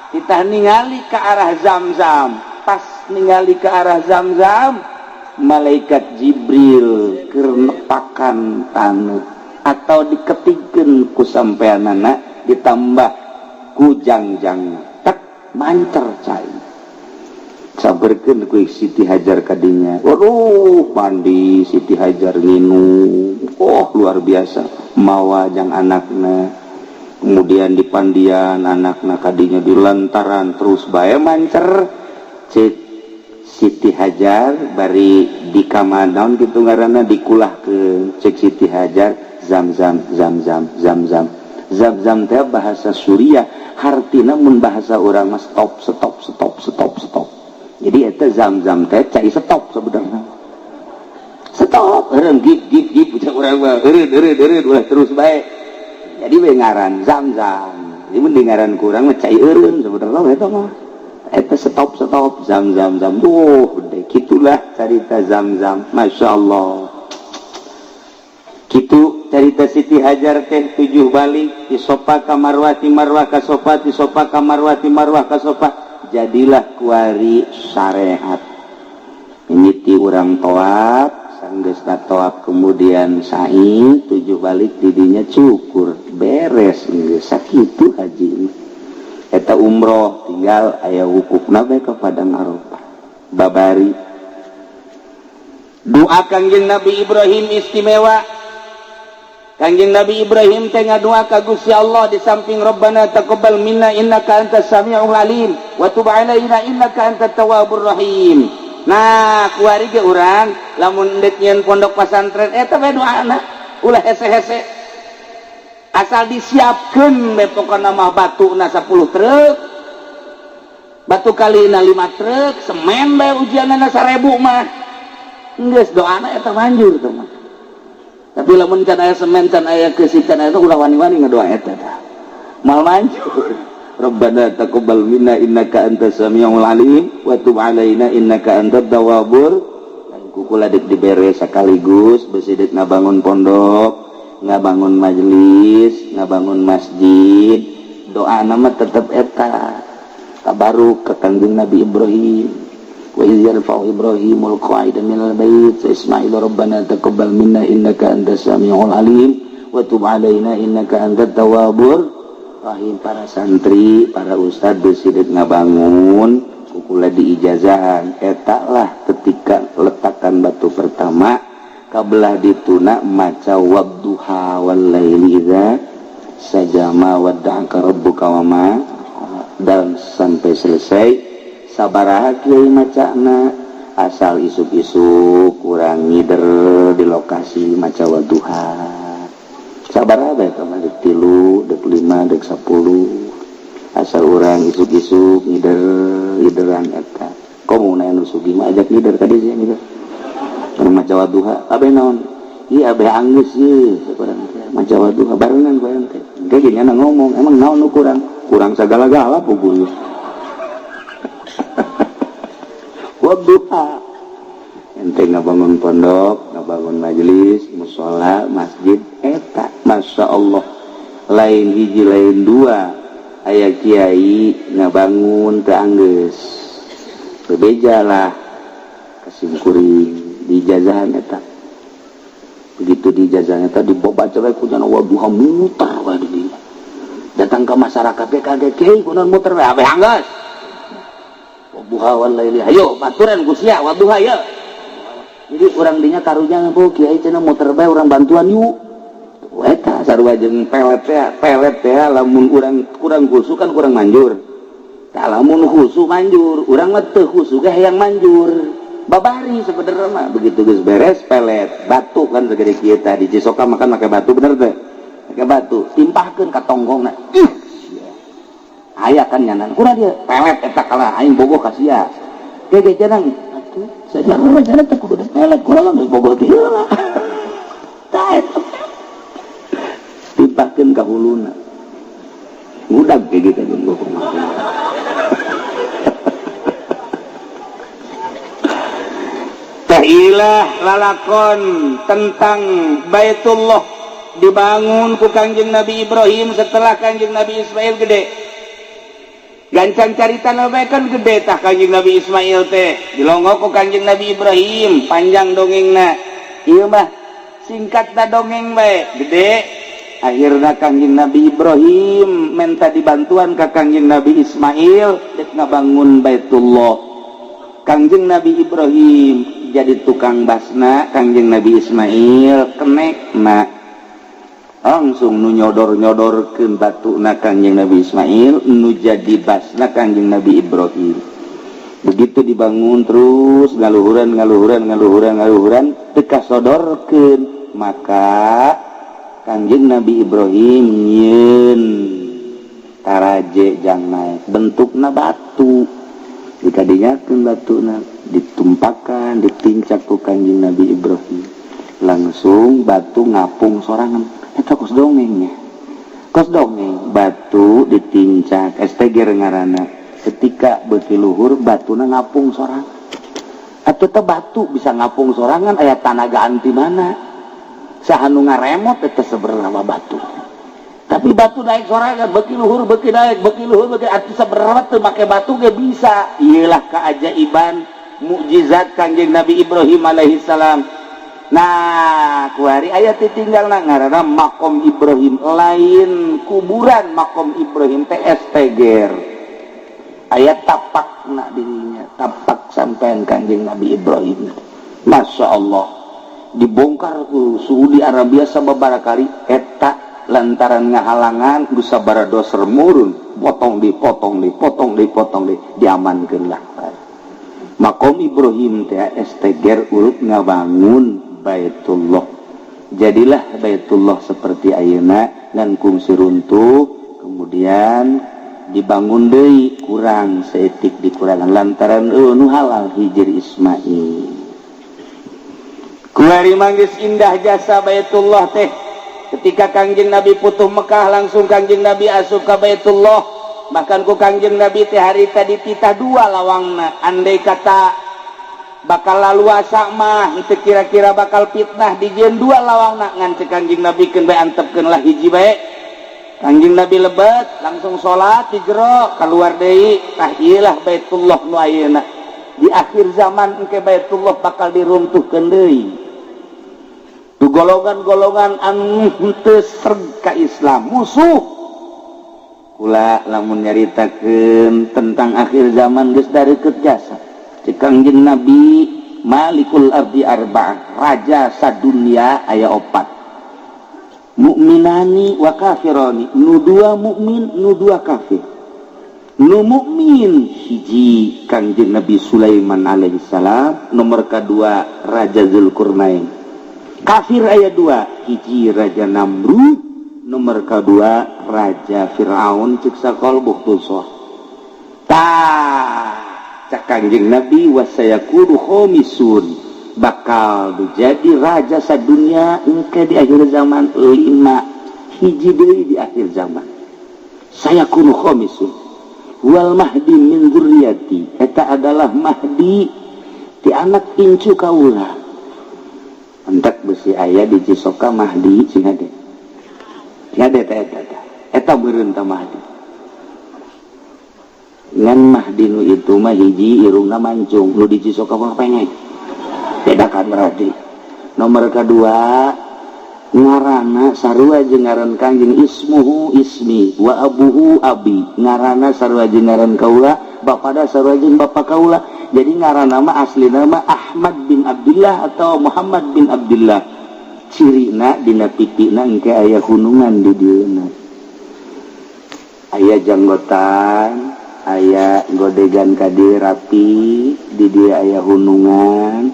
kita ningali ke arah Zam-Zam. Pas ningali ke arah Zam-Zam malaikat Jibril keur nepakan taneuh atau diketikkeun ku sampeanana ditambah ku jangjang tak mancer cai. Saberkeun ku Siti Hajar kadinya. Waduh, mandi Siti Hajar nginum. Oh, luar biasa. Mawa jang anakna. Kemudian dipandian anakna kadinya di lantaran terus bae mancer. Cek Siti Hajar bari di kamar naon kitu ngaranna dikulah ke cek Siti Hajar zam-zam zam-zam zam-zam zam-zam teh bahasa Suriah hartina mun bahasa urang mah stop stop stop stop stop. Jadi eta zam-zam teh cai stop sebenarnya. Stop eureun gip gip gip cek urang mah eureun eureun eureun ulah terus bae. Jadi we ngaran zam-zam. Jadi mun di ngaran ku urang mah cai eureun sebenarnya eta mah. Eta stop stop zam zam zam tuh deh gitulah cerita zam zam. Masya Allah, gitu cerita Siti Hajar teh 7 balik ti Sofa ka Marwah, ti Marwah ka Sofa, ti Sofa ka Marwah, ti Marwah ka Sofa, jadilah kuari syariat ini ti urang toab sanggeusna toab kemudian sa'i 7 balik didinya cukur beres geus sakitu haji. Eta umroh tinggal aya wukufna bae ke Padang Arafah. Babari doa Kangjeng Nabi Ibrahim istimewa. Kangjeng Nabi Ibrahim teh ngadoa ka Gusti Allah di samping Rabbana taqabbal minna innaka antas samiul alim wa tub alaina innaka antat tawwabur rahim. Nah, kuari ge urang lamun deuk nyieun pondok pasantren eta bae doana ulah hese-hese. Asal disiapkeun bae pokona mah batuna 10 truk, batu kalina 5 truk, semen bae ujianna 1000 mah. Geus doana eta manjur teh mah. Tapi lamun can aya semen, can aya keusik, can aya ulah wani-wani ngadoa eta tah. Mal manjur. Rabbana taqabbal minna innaka antas samiul alim wa tub alaina innaka antat tawwabur. Kukula dek dibere sekaligus besi dek ngabangun pondok, ngabangun majelis, ngabangun masjid, doa nama tetep eta tabaruk ke Kangjeng Nabi Ibrahim. Wa iz yarfa'u Ibrahimul qa'ida minal bait wa Ismail rabbana taqabbal minna innaka antas samiul alim wa tub alaina innaka antat tawwabur rahim. Para santri, para ustad besi dek ngabangun kukula diijazahan eta lah ketika letakan batu pertama kabelah dituna maca wadduha wal laili idza saja ma wadda'aka rabbuka wa ma dan sampai selesai. Sabaraha kiai macana asal isuk-isuk kurang ngider di lokasi maca wadduha sabaraha bae mah dek 3 dek 5 dek 10 asal urang isuk-isuk ngider ngideran eta komo na anu sugih mah ajak ngider ka dieu ngider maca wadduha abe naon ieu abe anggeus ieu sakurang teh maca wadduha barengan ku ente engke gini ngomong emang naon nu kurang kurang sagala-gala puguh wadduha ente ngabangun pondok ngabangun majelis musola masjid eta Masya Allah lain hiji lain dua aya kiai ngabangun teu anggeus bebeja lah kasimkuring diijazahan eta begitu diijazahan eta dibaca bae ku jana wadduha muter bae di dinya datang ke masyarakat ge kaget kiai kunaon muter bae abeh anggeus wadduha wal laili hayo baturan ku sia wadduha ye. Jadi urang dinya karunya bu kiai cenah muter bae urang bantuan yuk eta sarua jeung pelet teh lamun urang kurang khusu kan kurang manjur tah lamun khusu manjur urang mah teu khusu ge hayang manjur babari sebenarnya mah begitu geus beres pelet batu kan segede kieu tah di Cisoka makan make batu bener teh make batu timpahkeun ka tonggongna ih aya kan nyanan kurang dia pelet eta kalah aing bogoh ka sia ge ge janang atuh sajarah jalan teh kudu pelet kurang geus bogoh teh heula tah eta timpahkeun ka huluna ngudag ge gitu jeung bogoh mah. Ilah lalakon tentang Baitullah dibangun ku Kangjeng Nabi Ibrahim setelah Kangjeng Nabi Ismail gede. Gancang carita bae kan gede tah Kangjeng Nabi Ismail teh dilongok ku Kangjeng Nabi Ibrahim panjang dongengna. Ieu mah singkatna dongeng bae gede. Akhirna Kangjeng Nabi Ibrahim minta dibantuan ka Kangjeng Nabi Ismail dek ngabangun Baitullah. Kangjeng Nabi Ibrahim jadi tukang basna, Kangjeng Nabi Ismail kenekna langsung nu nyodor-nyodorkeun batuna Kangjeng Nabi Ismail nu jadi basna Kangjeng Nabi Ibrahim. Begitu dibangun terus ngaluhuran, ngaluhuran, ngaluhuran, ngaluhuran, teu kasodorkeun. Maka Kangjeng Nabi Ibrahim nyieun taraje jang naek, bentukna batu. Dikadinyakeun batuna, ditumpakan, ditincak ku Kangjeng Nabi Ibrahim, langsung batu ngapung sorangan. Eta kos dongengnya, kos dongeng. Batu ditincak, STG ngaranna. Ketika beuki luhur, batuna ngapung sorangan. Atau teh batu bisa ngapung sorangan, aya tanagaan ti mana? Saha nu ngaremot eta sebenarnya batu? Tapi batu naik sorangan, beuki luhur beuki naik, beuki luhur beuki atuh. Sebenarnya teu make batu ge bisa. Iyalah keajaiban mukjizat Kanjeng Nabi Ibrahim alaihi salam. Nah, kuari aya tinggal ngaranna makom Ibrahim, lain kuburan. Makom Ibrahim teh steger, aya tapak nak dirinya, tapak sampean Kanjeng Nabi Ibrahim. Masya Allah, dibongkar ku Saudi Arabia sababaraha kali eta lantaran ngahalangan. Bisa baradoser murun, potong, dipotong, dipotong, dipotong, di diamankeun lah. Makom Ibrahim teh steger urut ngabangun Baitullah. Jadilah Baitullah seperti ayeuna, ngan kungsi runtuh, kemudian dibangun deui, kurang saeutik, dikurangan lantaran nu halal Hijir Ismail. Kuari manggis indah jasa Baitullah teh. Ketika Kangjeng Nabi putuh Mekah, langsung Kangjeng Nabi asup ka Baitullah. Bahkan ku Kangjeng Nabi teh harita dititah dua lawangna. Andai kata bakal laluasa mah itu kira-kira bakal fitnah, dijieun dua lawangna. Ngan cek Kangjeng Nabi, keun bae, antepkeun lah hiji bae. Kangjeng Nabi lebet, langsung salat di jero, keluar deui. Tah, ieulah Baitullah nu ayeuna. Di akhir zaman engke Baitullah bakal diruntuhkeun deui. Tu golongan-golongan anu henteu sreg ka Islam, musuh kula. Lamun nyaritakeun tentang akhir zaman geus dareukeut jasa. Cek Kangjeng Nabi, malikul ardi arba'ah, raja sadunia aya opat, mukminani wa kafirani, nu dua mukmin, nu dua kafir. Nu mukmin hiji Kangjeng Nabi Sulaiman alaihi salam, nomor kedua Raja Zulkarnain. Kafir aya dua, hiji Raja Namrud, nomor kedua Raja Fir'aun, cek sakol Bukhtusor. Tah, cek Kangjeng Nabi, wasayakunu khomisun, bakal jadi raja sadunia engke di akhir zaman lima, hiji deui di akhir zaman. Sayakunu khomisun wal mahdi min dzurriyyati, eta adalah mahdi ti anak incu kaula. Entek besi aya di Cisoka mahdi, sing hade, sing hade. Eta eta eta eta meureun ta mahdi. Ngan mahdi nu itu mah hiji irungna mancung, nu di Cisoka mah pengek, beda kan. Berarti nomor kedua ngarana sarua jeung ngaran Kangjeng, ismuhu ismi wa abuhu abi, ngarana sarua jeung ngaran kaula, bapada sarua jeung bapa kaula. Jadi ngaran nama asli nama Ahmad bin Abdullah atau Muhammad bin Abdullah. Cirina dina pipina engke aya hunungan, di dieuna aya janggotan, aya godegan ka dieu rapi, di dieu aya hunungan,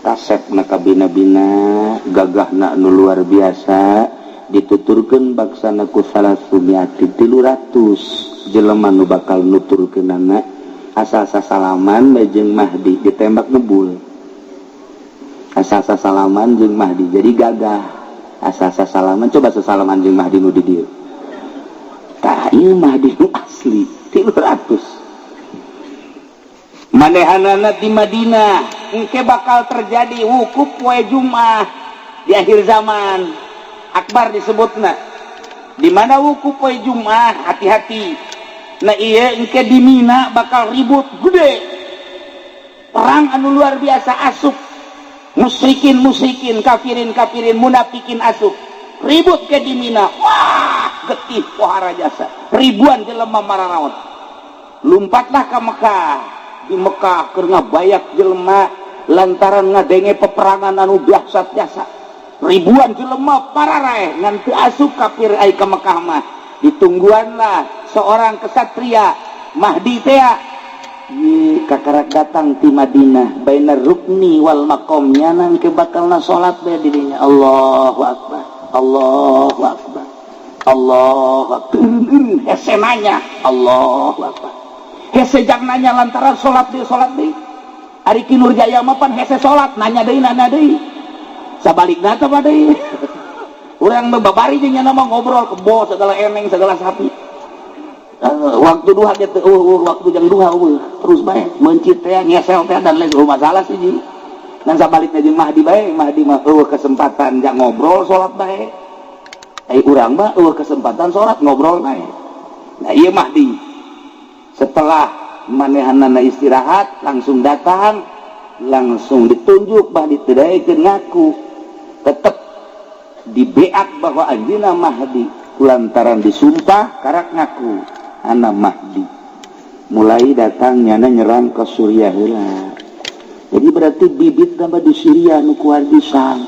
kasep na kabina-bina, gagahna nu luar biasa. Dituturkeun baksana ku salasumiati, 300 jelema nu bakal nuturkeunana. Asal sasalaman bae jeung Mahdi, ditembak ngebul. Asal sasalaman jeung Mahdi, jadi gagah. Asal sasalaman, coba sasalaman jeung Mahdi nu di dieu. Tah, ieu Mahdi nu asli 300 manehanana di Madinah. Engke bakal terjadi wukuf poe Jumat di akhir zaman akbar disebutna. Di mana wukuf poe Jumat, hati-hati. Nah, iya, engke di Mina bakal ribut gede, perang anu luar biasa, asup musyrikin musyrikin, kafirin kafirin, munafikin, asup ribut ke di Mina. Wah, getih pohara jasa, ribuan jelema mararaot. Lompatlah ke Mekah. Di Mekah keur ngabayak jelema lantaran ngadenge peperangan anu dahsyat jasa, ribuan jelema pararaeh. Ngan teu asup kafir ai ka Mekah mah. Ditungguanlah seorang kesatria, Mahdi tea. Ye, kakarak datang ti Madinah, bainar rukni wal maqam, nyana ke bakalna salat bae dirinya. Allahu akbar, Allahu akbar, Allahu akbar. Hese nanya, Allahu akbar. Hese jang nanya lantaran salat deui, salat deui. Ari Ki Nurjaya mah pan hese salat, nanya deui, nanya deui. Sabalikna teh deui. Urang mah babari jeung nyana mah ngobrol kebo segala, eneng segala, sapi. Waktu duha gitu, waktu jang duha terus bae mencit teh, ngesel teh, dan lain masalah sih ji. Dan sabalikna jeung Mahdi bae. Mahdi mah euweuh kesempatan jang ngobrol, salat bae. Ai urang mah euweuh kesempatan salat, ngobrol bae. Nah, ieu Mahdi setelah manehanana istirahat langsung datang, langsung ditunjuk. Mahdi teu daekeun ngaku, tetep dibeak bahwa anjeunna Mahdi. Lantaran disumpah, karak ngaku anak Mahdi, mulai datang nyana nyerang ke Suriah heula. Jadi berarti bibit tambah di Syria nu kuat bisa,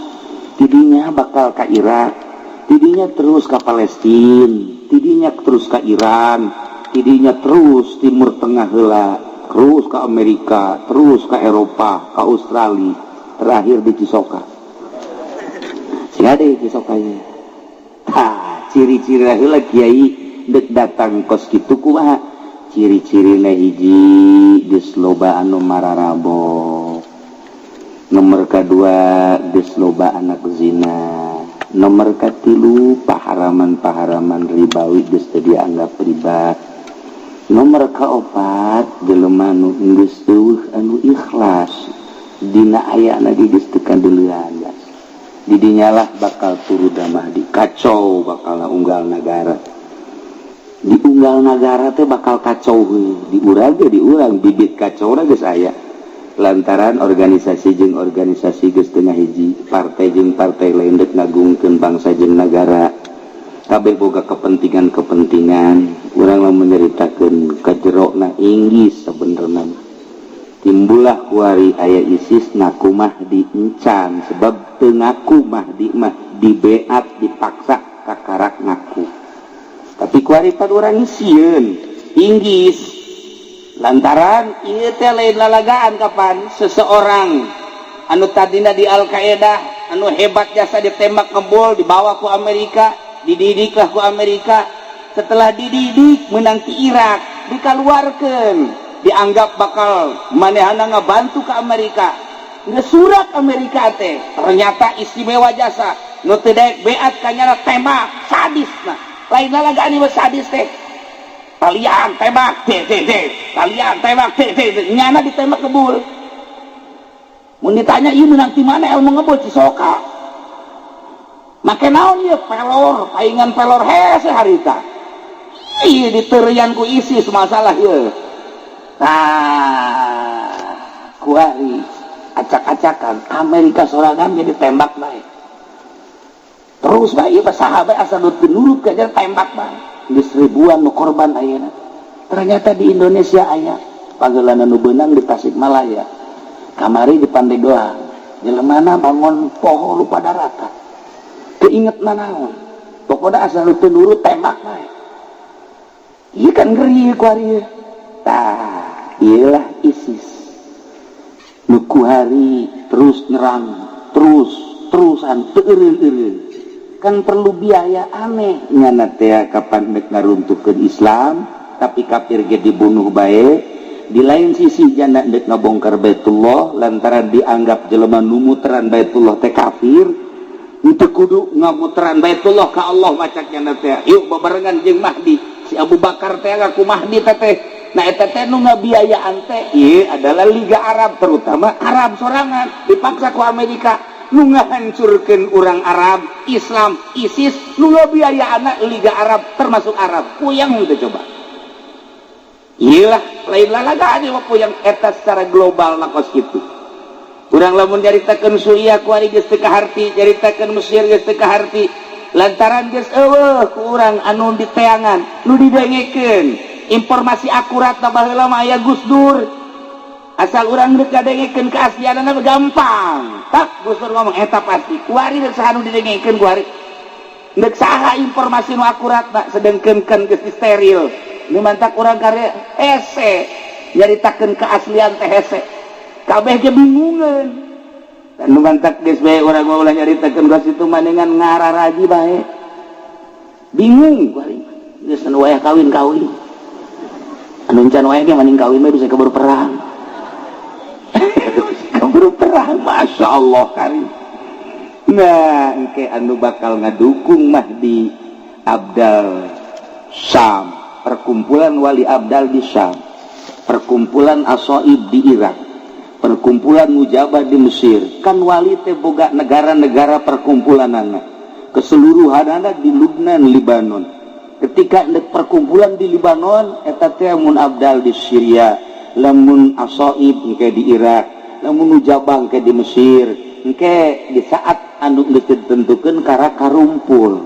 tidinya bakal ke Irak, tidinya terus ke Palestina, tidinya terus ke Iran, tidinya terus Timur Tengah heula, terus ke Amerika, terus ke Eropa, ke Australia, terakhir di Cisoka. Si ada di Cisoka ya. Tah, ciri-ciri heula kiai dek datang kos kitu kumaha? Ciri-cirina hiji, geus loba anu mararabo. Nomor kedua, geus loba anak zina. Nomor katilu, paharaman-paharaman ribawi geus teu dianggap riba. Nomor kaopat, jelema nu geus euweuh anu ikhlas dina ayana ge, geus teu kadeulean. Didinyalah bakal turun Mahdi, kacau bakal unggal negara. Di unggal negara teh bakal kacau heuh. Di urang ge, di urang bibit kacau geus aya lantaran organisasi jeung organisasi geus teu ngahiji, partai jeung partai lain dek ngagungkeun bangsa jeung negara, kabeh boga kepentingan-kepentingan. Urang mah menyeritakeun kajerona Inggris. Sebenarnya timbullah kuari aya ISIS ngaku Mahdi encan, sebab teu ngaku Mahdi mah dibeat, dipaksa kakarak ngaku. Tapi kuari pan urang sieun Inggris lantaran ieu teh lain lalagaan. Kapan seseorang anu tadina di Al Qaeda, anu hebat jasa, ditembak ngebul, dibawa ku Amerika, dididiklah ku Amerika. Setelah dididik, menang di Irak, dikeluarkan, dianggap bakal manehana ngabantu ke Amerika. Nggak surat Amerika teh ternyata istimewa jasa. Nu teu daek beat kanyana tembak sadis. Nah, lain lalagaan ieu, sadis teh. Kalian tembak t t t, kalian tembak t t t, nyana ditembak ngebul. Mun ditanya, ieu menang di mana ilmu ngebul? Cisoka. Make naon ieu? Pelor, paingan pelor hese harita. Ieu diterian ku ISIS masalah ieu. Nah, kuari acak-acakan Amerika sorangan jadi tembak bae terus bae. Ieu sahabat asal nu teu nurut ka tembak bae. Geus ribuan nu korban ayeuna. Ternyata di Indonesia aya panggeulana nu beunang di Tasikmalaya, kamari di Pandeglang, jelemana bangun poho lupa daratan, keinget nanaon, pokoknya asal nu teu nurut tembak bae. Ieu kan ngeri kuari. Tah, iyalah ISIS nu kuari terus nyerang terus terusan teu eureun-eureun. Kan perlu biaya aneh nyana teh. Kapan dek ngaruntuhkeun Islam, tapi kafir ge dibunuh bae. Di lain sisi janda dek ngabongkar Baitullah lantaran dianggap jelema nu muteran Baitullah teh kafir. Itu kudu ngamuteran Baitullah ka Allah macak nyana teh. Yuk babarengan jeung Mahdi. Si Abu Bakar teh ngaku Mahdi teh teh. Nah, eta teh nu ngabiayaan teh ieu adalah Liga Arab, terutama Arab sorangan dipaksa ku Amerika. Nu ngahancurkeun urang Arab, Islam, ISIS nu ngabiayaan Liga Arab, termasuk Arab. Puyang teh coba. Iyalah, lain lalagaan mah puyang eta secara global. Na kos kitu urang lamun nyaritakeun Suriah kuari geus teu kaharti, nyaritakeun Mesir geus teu kaharti lantaran geus euweuh ku urang anu diteangan, nu didengekeun informasi akurat. Baheula mah aya Gus Dur, asal urang dek ngadengekeun keaslianana gampang. Tak Gus Dur ngomong eta pasti. Kuari deuk saha nu didengekeun? Kuari deuk saha informasi nu akurat? Tak sedengkeun kan geus steril. Nu mantak urang karya ese. Nyaritakeun keaslian teh hese, kabeh ge bingungeun. Dan nu mantak geus bae urang mah ulah nyaritakeun ka situ, maningan ngararaji bae. Bingung kuari, geus anu wayah kawin kawin, anu encan wayah ge maning kawin mah, bisa keburu perang, keburu perang. Masya Allah karim. Nah, engke anu bakal ngadukung Mahdi, Abdal Syam, perkumpulan wali Abdal di Syam, perkumpulan Asoib di Irak, perkumpulan Mujabah di Mesir. Kan wali teh boga negara-negara perkumpulan anak keseluruhan anak di Lubnan, Libanon. Ketika perkumpulan di Libanon eta teh, mun Abdal di Syria, lamun Asoib engke di Irak, lamun Mujabah engke di Mesir. Engke di saat anu geus ditentukeun kara karumpul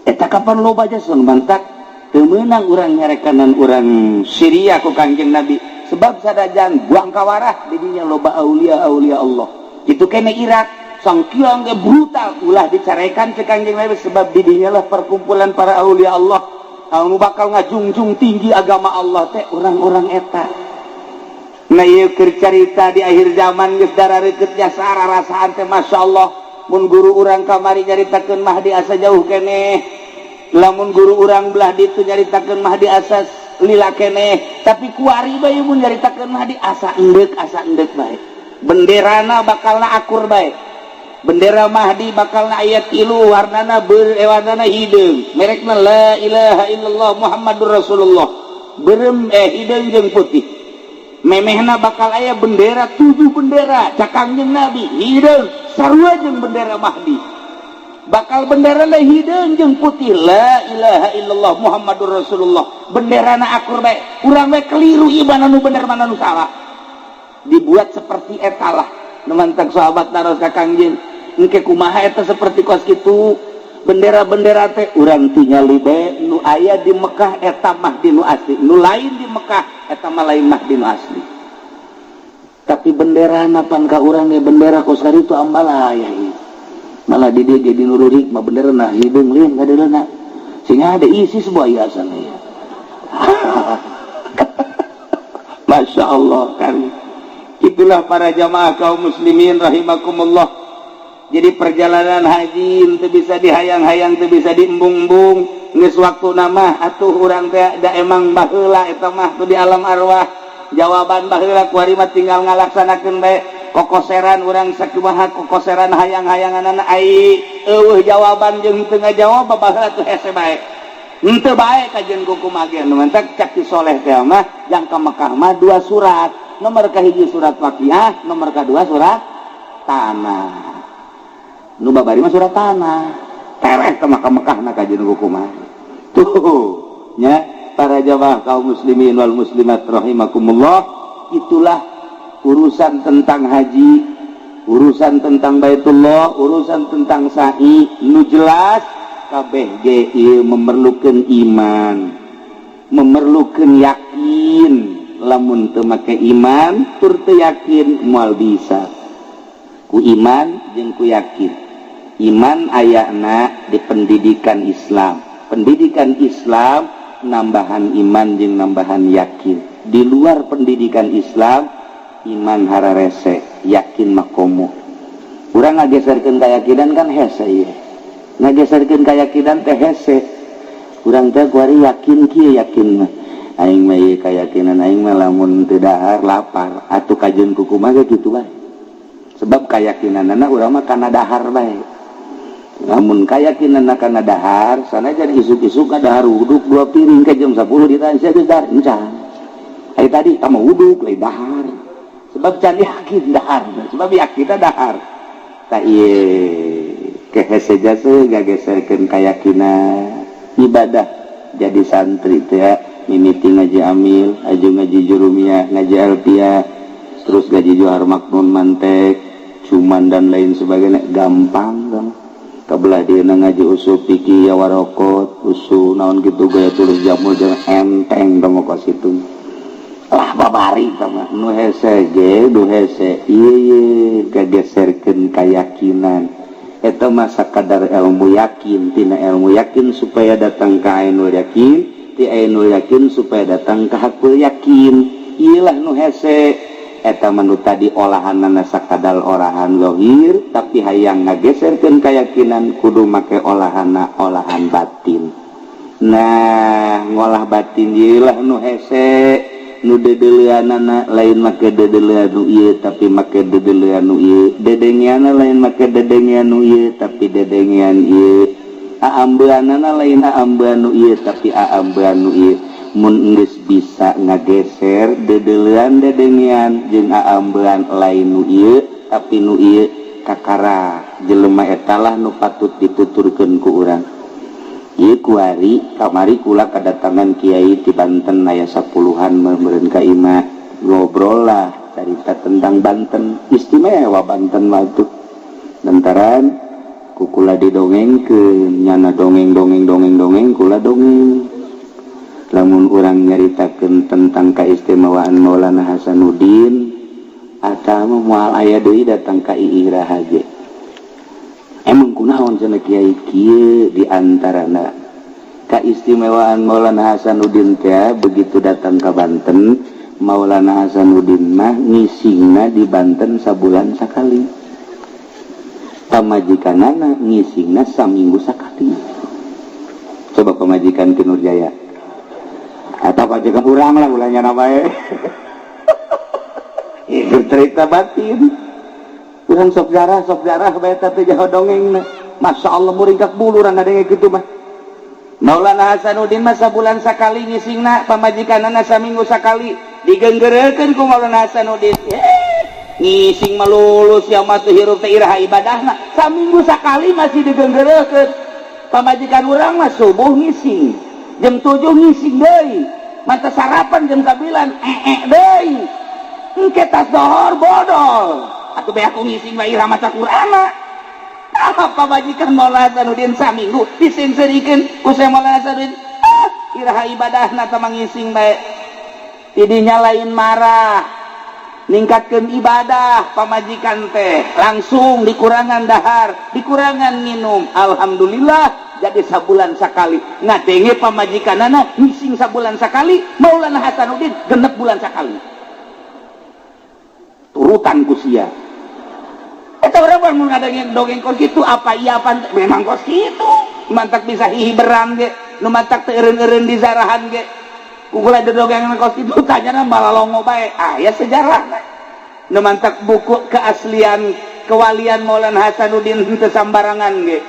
eta kapan loba jasa. Mantak teu meunang urang nyarekanan urang Syria ku Kangjeng Nabi, sebab sadajan buang kawarah di dinya loba aulia aulia Allah. Itu kene Irak sangkiang ge brutal, ulah dicarekan ke Kangjeng Nabi, sebab di dinya lah perkumpulan para aulia Allah anu bakal ngajungjung tinggi agama Allah teh orang-orang eta. Nah, ieu keur carita di akhir zaman, geus darareukeut jasa rarasaan teh. Masya Allah, mun guru urang kamari nyaritakeun Mahdi asa jauh keneh, lamun guru urang belah ditu nyaritakeun Mahdi asa lila keneh, tapi kuari bae mun nyaritakeun Mahdi asa endek, asa endek bae. Benderana bakalna akur bae. Bendera Mahdi bakalna aya tilu warnana, warnana hideung, merekna la ilaha illallah Muhammadur Rasulullah, berem hideung jeung putih. Memehna bakal aya bendera tujuh bendera cak Kangjeng Nabi, hideung sarua jeung bendera Mahdi, bakal bendera la hideung jeung putih, la ilaha illallah Muhammadur Rasulullah. Benderana akur bae, urang bae keliru ieu mana nu bener, mana nu salah. Dibuat seperti etalah. Nu mantak sahabat naros ka Kangjeng, engke kumaha eta seperti kos kitu bendera-bendera teh? Urang tingali bae, nu aya di Mekah eta Mahdi nu asli, nu lain di Mekah eta mah lain Mahdi nu asli. Tapi bendera pan ka urang ge bendera kos itu ambalaya ieu. Malah di dia jadi Nurul Hikmah bendera nah hideung lin kadeulana sehingga ada isi sebuah hiasan ya. Masya Allah kan, itulah para jamaah kaum muslimin rahimakumullah. Jadi perjalanan haji itu bisa dihayang-hayang, itu bisa diembung-embung. Geus waktu nama atuh urang teh da emang baheula eta mah tuh di alam arwah jawaban baheula. Kuari mah tinggal ngalaksanakeun bae. Kokoseran urang sakumaha, kokoseran hayang-hayangan ai eueuh jawaban jeung teu ngajawab baheula tuh hese bae, henteu bae kajian kuku mage. Nu mantak cak si soleh teh mah, yang ka Mekah mah dua surat, nomor kahiji surat waqiah, nomor kedua surat tanah. Nu babari mah surat tanah, tereh ke Mekah. Mekah na kajian kuku mah tuh nya. Para jamaah kaum muslimin wal muslimat rahimakumullah, itulah urusan tentang haji, urusan tentang Baitullah, urusan tentang sa'i. Nu jelas kabeh ge ieu memerlukan iman, memerlukan yakin. Lamun teu make iman tur teu yakin, moal bisa. Ku iman jeung ku yakin. Iman ayana di pendidikan Islam, pendidikan Islam nambahan iman jeung nambahan yakin. Di luar pendidikan Islam, iman hararese, yakin makomo. Urang ngageserkeun keyakinan kan hese ieu, ngageserkeun keyakinan teh hese. Urang teh kuari yakin kieu, yakin mah aing mah ieu, keyakinan aing mah lamun teu dahar lapar. Atuh kajeun kumaha ge kitu bae, sebab keyakinanana urang mah kana dahar bae. Namun keyakinan kana dahar, sanajan isuk-isuk dahar uduk dua piring ke jam 10 ditanya geus dahar encan. Ai tadi tama uduk lain dahar, sebab can yakin dahar, sebab yakin dahar. Tak ieu kehese jasa gageserkeun keyakinan ibadah. Jadi santri teh mimiti ngaji amil, aju ngaji jurumiyah, ngaji alfiah, terus ngaji johar maknun, mantek cuman dan lain sebagainya, gampang dong. Kabelah dia ngaji usul fikih ya, warokot usul naon gitu, gaya tulis jamul jangan enteng dong kos itu lah babari sama. Nu hese ge, nu hese ieu kageserkeun keyakinan eta mah sakadar ilmu yakin. Tina ilmu yakin supaya datang ke ainul yakin, ti ainul yakin supaya datang ke hakul yakin. Ilah nu hese eta menu tadi, olahanana sakadal olahan zahir, tapi hayang ngageserkeun keyakinan kudu make olahana olahan batin. Nah, ngolah batin ilah nu hese, nu dedeleanana lain make dedelean nu ieu, tapi make dedelean nu ieu. Dedengeanna lain make dedengean nu ieu, tapi dedengean ieu. Aambeanana lain aambean nu ieu, tapi aambean nu ieu. Mun geus bisa ngageser dedelean, dedengean jeung aambean lain nu ieu tapi nu ieu, kakara jelema etalah nu patut dituturkeun ku urang. Ieu kuari kamari kula kedatangan kiai di Banten, aya sapuluhan meureun ka imah, ngobrol lah, cerita tentang Banten. Istimewa Banten mah tuh, lantaran ku kula didongengkeun, nyana dongeng, dongeng, dongeng, dongeng, kula dongeng. Lamun urang nyaritakeun tentang keistimewaan Maulana Hasanuddin atau moal aya deui datang ka iraha ge. Emang kunaon cenah, kiai? Kieu di antarana keistimewaan Maulana Hasanuddin teh, begitu datang ke Banten, Maulana Hasanuddin mah ngisingna di Banten sabulan sakali, pamajikanana ngisingna saminggu sakali. Coba pamajikan Ki Nurjaya atau pamajikan urang lah, ulahnya namanya itu cerita batin urang. Sok jarah, sok jarah bae, tapi jauh dongeng. Masya Allah, muringkak bulu urang ngadenge gitu mah. Maulana Hasanuddin mah sabulan sakali ngisingna, pamajikanana saminggu sakali. Digenggerekeun ku Maulana Hasanuddin, ngising melulu sia mah, teu hirup teh iraha ibadahna? Saminggu sakali masih digenggerekeun. Pamajikan urang mah subuh ngising, jam 7 ngising deui, mata sarapan jam 9, ee deui, engke tas dohor bodol atuh. Beak ngising mah iraha maca Qur'an? Apa pamajikan Maulana Hasanuddin saminggu diseungseurikeun ku Syekh Maulana Hasanuddin, ah, iraha ibadahna tah ngising bae? Tidinya lain marah, ningkatkan ibadah pamajikan teh, langsung dikurangan dahar, dikurangan minum. Alhamdulillah, jadi sabulan sekali. Ngadenge pamajikanana ngising sabulan sekali, Maulana Hasanuddin 6 bulan sekali, turutan ku sia. Eta urang mun ngadenge dongeng kos gitu, apa iya apa memang kos gitu. Mantak bisa hihiberan ge, nu mantak teu eureun-eureun di zarahan ge. Kukula dongeng kos gitu, tanyana malalongo bae. Ah, ya sejarah nu mantak buku keaslian kewalian Maulana Hasanuddin teu sambarangan ge.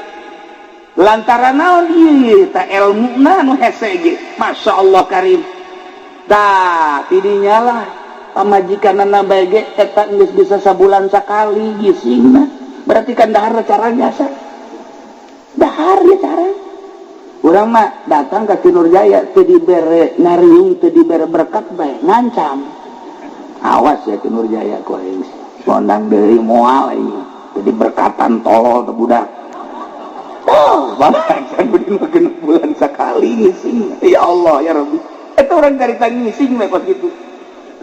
Lantaran naon ieu? Ta ilmuna nu hese ge, Masya Allah karim. Tah, tidinya lah pamajikanana bae ge eta geus bisa sabulan sakali gisingna. Berarti kan dahar cara biasa, dahar ya cara urang mah. Datang ke Ki Nurjaya teu dibere ngariung, teu dibere berkat bae, ngancam, "Awas ya Ki Nurjaya, ku aing ngondang deui moal aing teu diberkatan, tolol teu budak." Oh, Hasanuddin mah 6 bulan sekali ngising. Ya Allah ya Rabbi, itu orang cerita ngising we kos gitu.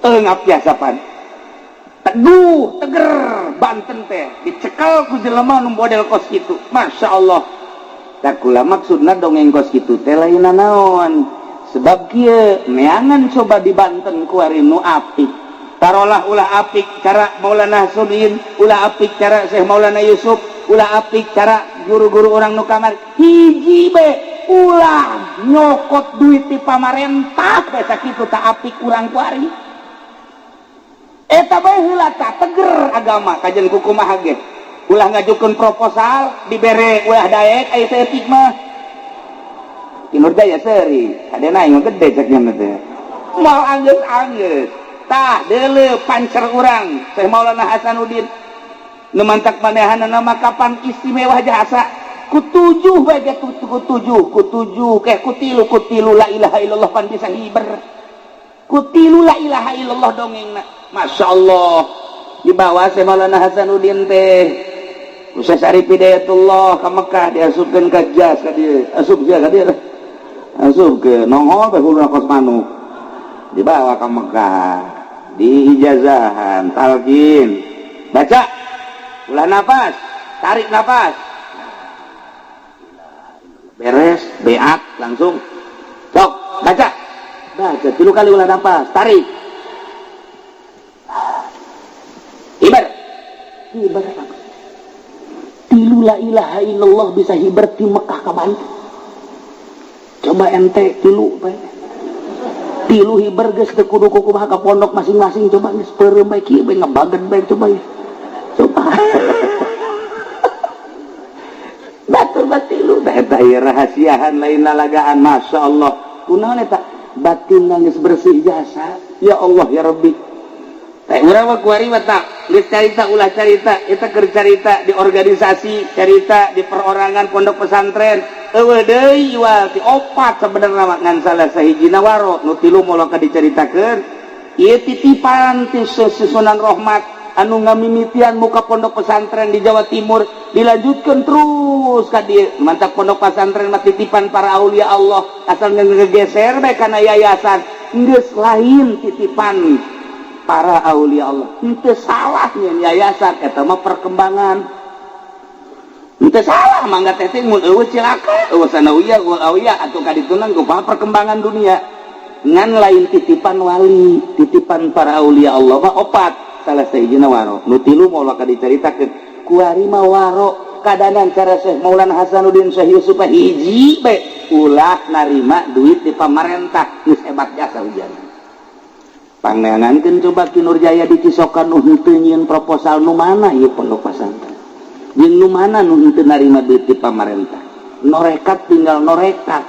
Ngap biasa pan teduh teger Banten teh dicekal ku jelema nu model kos kitu. Masya Allah. Tak kula maksudna dongeng kos kitu teh lain naon, sebab kieu neangan coba di Banten kuari nu apik. Tarolah ulah apik cara Maulana Hasanuddin, ulah apik cara Syekh Maulana Yusuf, ulah apik cara guru-guru orang nu kamar. Hiji be, ulah nyokot duit di pamarentah bae, sakitu tak apik urang kuari. Eta bae heula, tak teger agama. Kajen kukumaha ge ulah ngajukeun proposal dibere, ulah daek. Aya saeutik mah Ki Nurjaya seuri kadena aing gede cek nya teh, moal anggeus-anggeus. Tah, deuleu pancer urang Syekh Maulana Hasanuddin nu mantak manehanna mah kapan istimewa jasa ku tujuh bae ge, ku tujuh, ku tujuh kayak ku tilu, ku tilu la ilaha illallah pan bisa hiber ku tilu la ilaha illallah dongengna. Masya Allah, di bawah Syekh Maulana Hasanuddin teh Syekh Syarif Hidayatullah ka Mekah, diasupkeun ka jas ka dieu, asup sia ka dieu, asup ke nongol bae huluna kos manuk. Dibawa ke Mekah, diijazahan, talqin, baca, ulah nafas, tarik nafas. Beres beat langsung, sok baca, baca tilu kali, ulah nafas, tarik. Hiber. Hiber. Tilu la ilaha illallah bisa hiber ti Mekah ka Banten. Coba ente tilu bae. Tilu hiber geus teu kudu kumaha ka pondok masing-masing, coba geus peureum bae kieu bae ngebagen bae coba ya. Coba. Batur batilu da eta ieu rahasiahan lain lalagaan, Masya Allah. Kunaon eta? Batin geus bersih jasa. Ya Allah ya Rabbi. Teh urang mah kuari mah tak geus carita ulah carita, eta keur carita di organisasi, carita di perorangan pondok pesantren. Eueuh deui iwal ti opat sebenarnya mah ngan salah sahijina waro nu tilu moal ka dicaritakeun. Ieu titipan ti Susunan Rahmat anu ngamimitian muka pondok pesantren di Jawa Timur, dilanjutkan terus ka dieu. Mantap, pondok pesantren mah titipan para aulia Allah, asal ngegeser bae kana yayasan geus lain titipan para aulia Allah. Henteu salahnya yayasan eta mah perkembangan, henteu salah. Mangga teh mun eueuh cilaka, eueuh sanawiyah, eueuh aulia atuh ka ditu kumaha perkembangan dunia, ngan lain titipan wali. Titipan para aulia Allah mah opat, salah sahijina waro, nu tilu moal ka dicaritakeun. Kuari mah waro kadanan cara Syekh Maulana Hasanuddin, Syekh Yusuf, hiji be ulah narima duit di pamarentah, geus hebat jasa ujian. Pangneangankeun coba Ki Nurjaya di Cisokan nu henteu nyieun proposal, nu mana ieu pondok pesantren jeung nu mana nu henteu narima duit di pamarentah. Norekat tinggal norekat,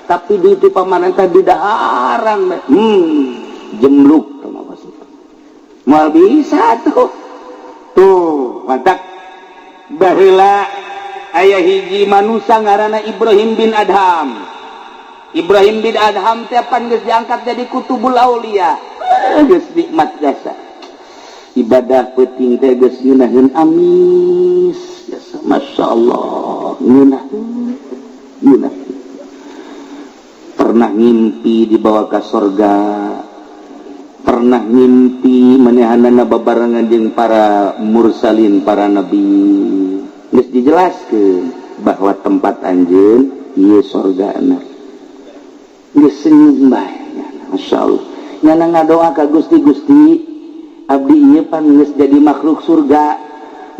tapi duit di pamarentah di daharan jemluk moal bisa tuh. Tuh mantap, baheula aya hiji manusia ngaranna Ibrahim bin Adham. Ibrahim bin Adham teh pan geus diangkat jadi kutubul aulia, geus nikmat jasa, ibadah peuting teh geus ngeunaheun amis jasa, Masya Allah, ngeunaheun ngeunaheun. Pernah ngimpi dibawa ke sorga, pernah ngimpi manehanana babarengan jeung para mursalin, para nabi. Geus dijelaskeun bahwa tempat anjeun ieu sorgana. Geus senyum bae, Masya Allah. Nyana ngadoa ka Gusti, "Gusti, abdi ieu pan geus jadi makhluk surga,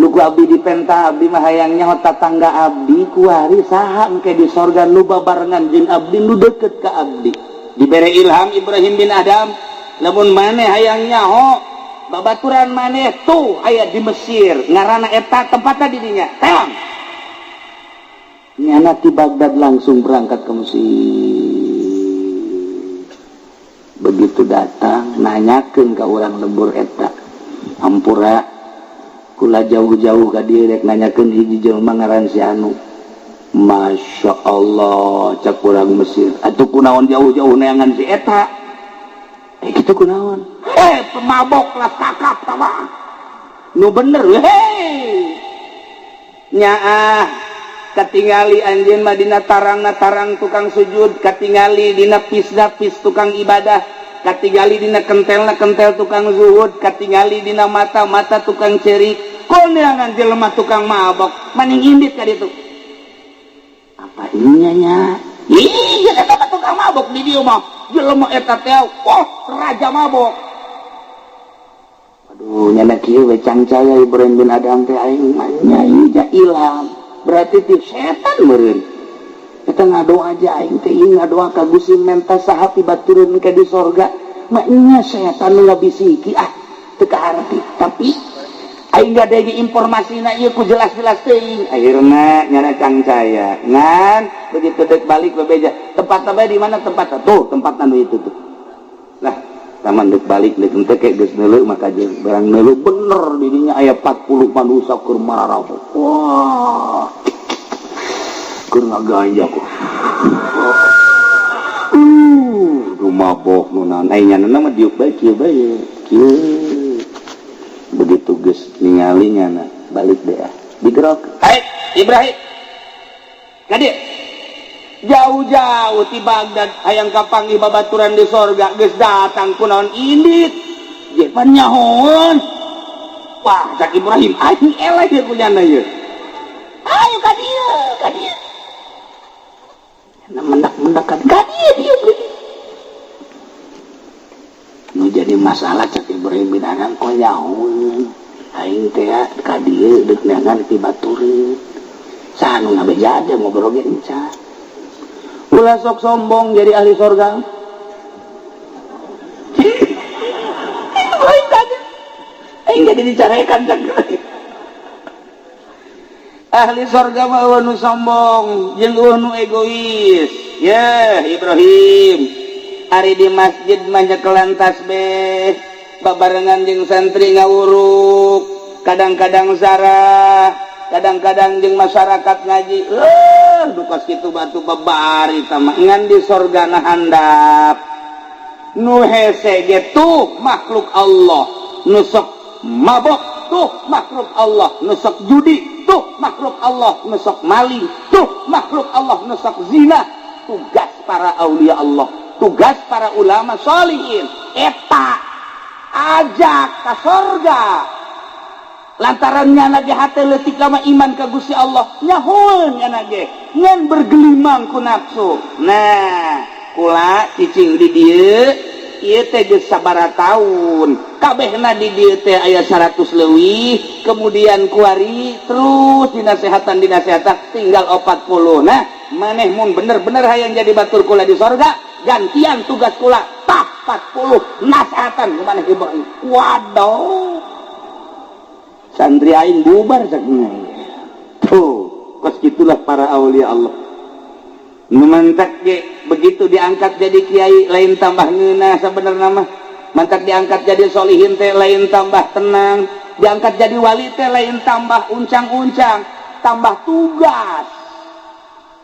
nu ku abdi dipenta, abdi mah hayang nyaho tatangga abdi kuari saha engke di sorga nu babarengan jeung abdi, nu deket ka abdi." Dibere ilham Ibrahim bin Adham, "Lamun maneh hayang nyaho babaturan maneh tuh aya di Mesir, ngaranna eta, tempatna di dinya." Teang nyana ti Baghdad langsung berangkat ke Mesir. Begitu datang nanyakeun ka urang lembur eta, "Hampura, kula jauh-jauh ka dieu rek nanyakeun hiji jelema ngaran si anu." "Masya Allah," cak urang Mesir, "atuh kunaon jauh-jauh neangan si eta?" "Eh, kitu kunaon?" "Eh, pemabok lah, kakap tama nu bener." Hei, nyaah katingali anjeun mah dina tarangna tarang tukang sujud, katingali dina pisna pis tukang ibadah, katingali dina kentelna kentel tukang zuhud, katingali dina mata mata tukang cerik, koneangan jelema tukang mabok, maning indit ka ditu. Apa ininya nya? Iya, eta mah tukang mabok di dieu mah, jelema eta teh, wah, raja mabok. Aduh, nyana kieu we cangcaya Ibrahim bin Adham teh, aing mah nya ilham berarti ti setan meureun eta. Ngadoa aja aing teh ieu, ngadoa ka Gusti menta saha pibatureun ke di sorga, maknya setan nu ngabisiki, ah, teu kaharti. Tapi aing gak ada informasi na ieu ku jelas-jelas teuing. Akhirna nyana cangcaya, ngan begitu dek balik bebeja tempat apa, di mana tempat tuh, tempat anu itu tuh lah. Taman dek balik dek ente kayak geus neuleuh, maka jeung barang neuleuh bener didinya aya 40 manusia keur mararabok, wah, keur ngaganja kok nu mabok nu naon. Ai nyana mah diuk bae kieu bae kieu. Begitu geus ningali nyana balik deh, ah, digerok, "Hai Ibrahim, ka dieu, jauh-jauh ti Baghdad hayang kapanggih babaturan di sorga, geus datang kunaon indit je pan nyahoan?" "Wah," cak Ibrahim, "aing eleh ye ku nyana ye. Ayo ka dieu, ka dieu." Mendak-mendak ka dieu dieu. "Nu jadi masalah," cak Ibrahim bin Adham, "kok nyahoan?" Aing teh ka dieu deuk neangan pibatureun. Saha nu ngabeja aja ngobrol ge encan. Ulah sok sombong jadi ahli sorga. Aing kaget. Aing jadi dicarekan. Ahli sorga mah eueuh nu sombong jeung eueuh nu egois. Yeh Ibrahim, ari di masjid mah nyekelan tasbih, babarengan jeung santri ngawuruk, kadang-kadang zarah, kadang-kadang jeung masyarakat ngaji. Dukas kitu batu babari tama ngan di sorgana handap. Nu hese ge tuh makhluk Allah, nu sok mabok tuh makhluk Allah, nu sok judi tuh makhluk Allah, nu sok maling tuh makhluk Allah, nu sok zina. Tugas para aulia Allah, tugas para ulama sholihin eta ajak ka sorga. Lantaran nyana ge hate leutik lama iman ka Gusti Allah, nyahoeun nyana ge ngan bergelimang ku nafsu. Nah, kula cicing di dieu ieu teh geus sabaraha taun, kabehna di dieu teh aya 100 leuwih, kemudian kuari terus dinasehatan dinasehatan tinggal 40. Nah, maneh mun bener-bener hayang jadi batur kula di sorga, gantian tugas kula tah 40 nasehatan ku maneh Ibrahim. Waduh, santri aing bubar saknya. Tuh, kos gitulah para aulia Allah. Nu mantak ge begitu diangkat jadi kiai lain tambah ngeunah sabenerna mah. Mantak diangkat jadi solihin teh lain tambah tenang, diangkat jadi wali teh lain tambah uncang-uncang, tambah tugas.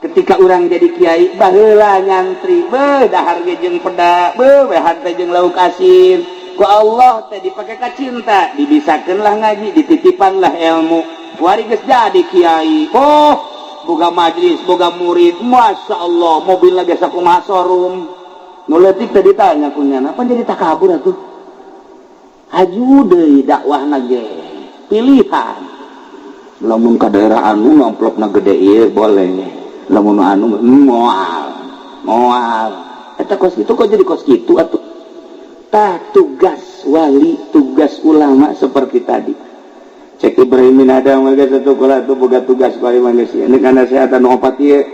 Ketika orang jadi kiai baheula nyantri, beuh dahar ge jeung peda, beuh behar teh jeung lauk asin. Ku Allah teh dipake ka cinta, dibisakeun lah ngaji, dititipan lah ilmu. Wari geus jadi kiai. Oh, boga majlis, boga murid, Masya Allah, mobil lagi sakumaha showroom. Nu leutik teh ditanya ku nyana, apa jadi takabur atuh? Haju deui dakwahna ge. Pilihan. Lamun ka daerah anu amplopna gede ieu boleh. Lamun anu moal. Moal. Eta kos kitu kok jadi kos kitu atuh? Tah tugas wali, tugas ulama seperti tadi. Cek Ibrahim bin Adham geus satu kula tuh boga tugas wali mah geus ieu nasehatan opat ieu.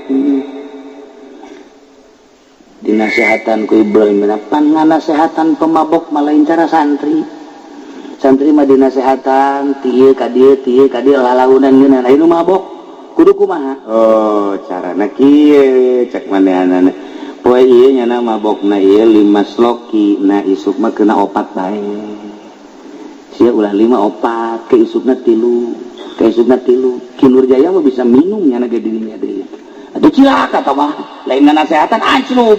Dinasehatan ku Ibrahim bin Adham, nganasehatan pemabok mah lain cara santri. Santri mah dinasehatan ti ieu ka dieu, ti ieu ka dieu lalaunan ngeunah. Anu mabok kudu kumaha? Oh, carana kieu cek manehanana. Poe ieu nyana mabokna ieu 5 sloki, nah isuk mah kena 4 bae. Sia ulah 5 4, ke isukna 3, ke isukna 3. Ki Nurjaya mah bisa minum nyana ge dirinya deui. Atuh cilaka tah mah, lain nasehatan anclub.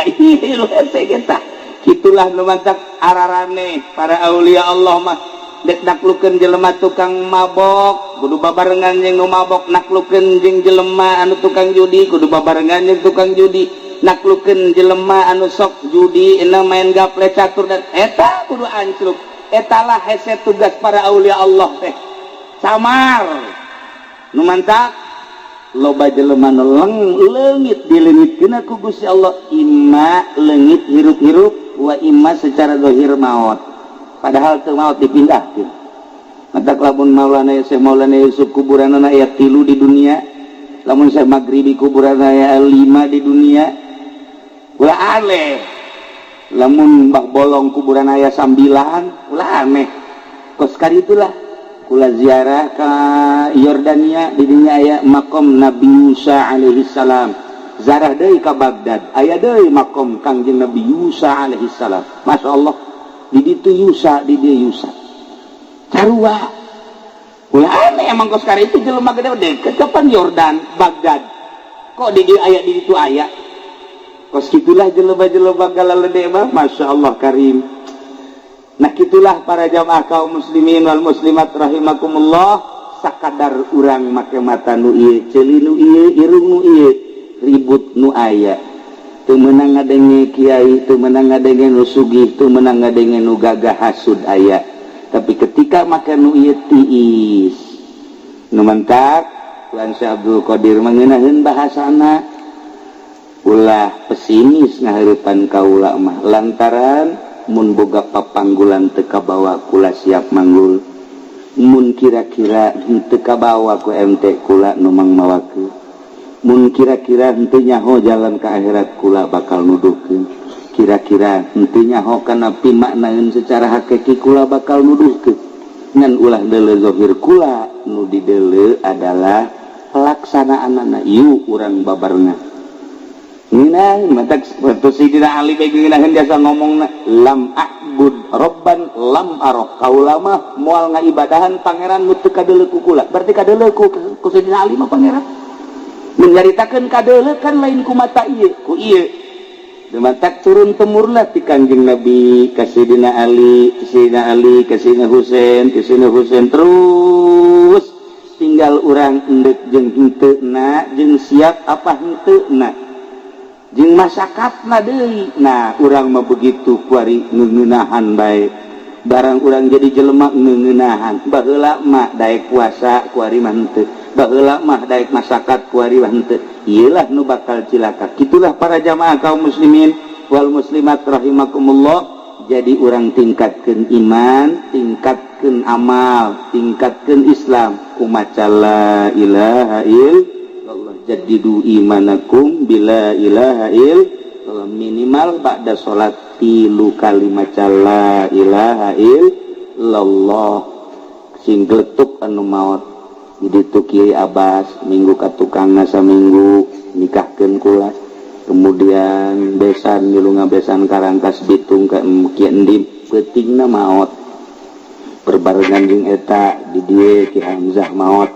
Ih, lu hese kita. Kitulah nu mantak ararane para aulia Allah mah. Dek naklukeun jelema tukang mabok, kudu babarengan jeung nu mabok, naklukeun jeung jelema anu tukang judi, kudu babarengan jeung tukang judi, naklukeun jelema anu sok judi, ena main gaple catur dan eta kudu ancluk. Etalah hese tugas para aulia Allah teh. Samar. Nu mantak loba jelema nu leungit dileungitkeun ku Gusti Allah, imma leungit hirup-hirup wa imma secara zahir maot. Padahal teu maot dipindahkeun. Matak lamun Maulana Syekh Maulana Yusuf kuburanana aya 3 di dunia, lamun Syekh Maghribi kuburanana aya 5 di dunia, ulah aneh. Lamun Mbah Bolong kuburan aya 9, ulah aneh. Kos kali itulah kula ziarah ka Yordania, di dinya aya makom Nabi Musa alaihi salam. Zarah deui ka Baghdad, aya deui makom Kangjeng Nabi Musa alaihi salam. Masya Allah, di ditu Yusa, di dieu Yusa. Sarua. Ulah aneh emang kos kali itu jelema gede deket kapan Yordan, Baghdad. Kok di dieu aya, di ditu aya? Kos kitulah jelema-jelema galalede mah, Masya Allah karim. Nah kitulah para jamaah kaum muslimin wal muslimat rahimakumullah, sakadar urang make mata nu ieu, ceuli nu ieu, irung nu ieu, ribut nu aya. Teu meunang ngadenge kiai, teu meunang ngadenge nu sugih, teu meunang ngadenge nu gagah hasud aya. Tapi ketika make nu ieu tiis. Nu mantak Tuan Syekh Abdul Qadir mengenaheun bahasana ulah pesimis ngahareupan kaula mah lantaran mun boga papanggulan teu kabawa kula siap manggul. Mun kira-kira henteu kabawa ku MT, kula nu mangmawakeun. Mun kira-kira henteu nyaho jalan ke akhirat, kula bakal nuduhkeun. Kira-kira henteu nyaho kana pimaknaeun secara hakiki, kula bakal nuduhkeun. Ngan ulah deuleu zahir kula, nu dideuleu adalah pelaksanaan. Yuk, urang babarengan. Ngeunah matak Sayyidina Ali bae ngeunaheun jasa ngomongna, "Lam a'bud robban lam aroh." Kaula mah moal ngaibadahan pangeran nu teu kadeuleu ku kula. Berarti kadeuleu ku Sayyidina Ali mah pangeran. Menyaritakeun kadeuleu kan lain ku mata ieu, ku ieu. Matak turun temurun ti Kangjeng Nabi ka Sayyidina Ali, Sayyidina Ali ka Sayyidina Husain, ka Sayyidina Husain, terus tinggal urang endek jeung henteu na, jeung siap apa henteu na, jeung masakatna deui. Nah, urang mah begitu kuari ngeunahan bae. Barang urang jadi jelema ngeunahan. Baheula mah daek puasa, kuari mah henteu. Baheula mah daek masakat, kuari mah henteu. Iyalah nu bakal cilaka. Itulah para jamaah kaum muslimin wal muslimat rahimakumullah. Jadi urang tingkatkan iman, tingkatkan amal, tingkatkan Islam ku maca la ilaha illallah. Jaddidu imanakum bila ilaha illallah. Minimal ba'da salat tilu kali maca la ilaha illallah. Sing geletuk anu maot. Jadi tu Kiai Abbas minggu ka tukangna, saminggu nikahkeun kula. Kemudian besan milu ngabesan Karangkas Bitung ke Ki Endim, peutingna maot. Berbarengan jeung eta di dieu Ki Hamzah maot.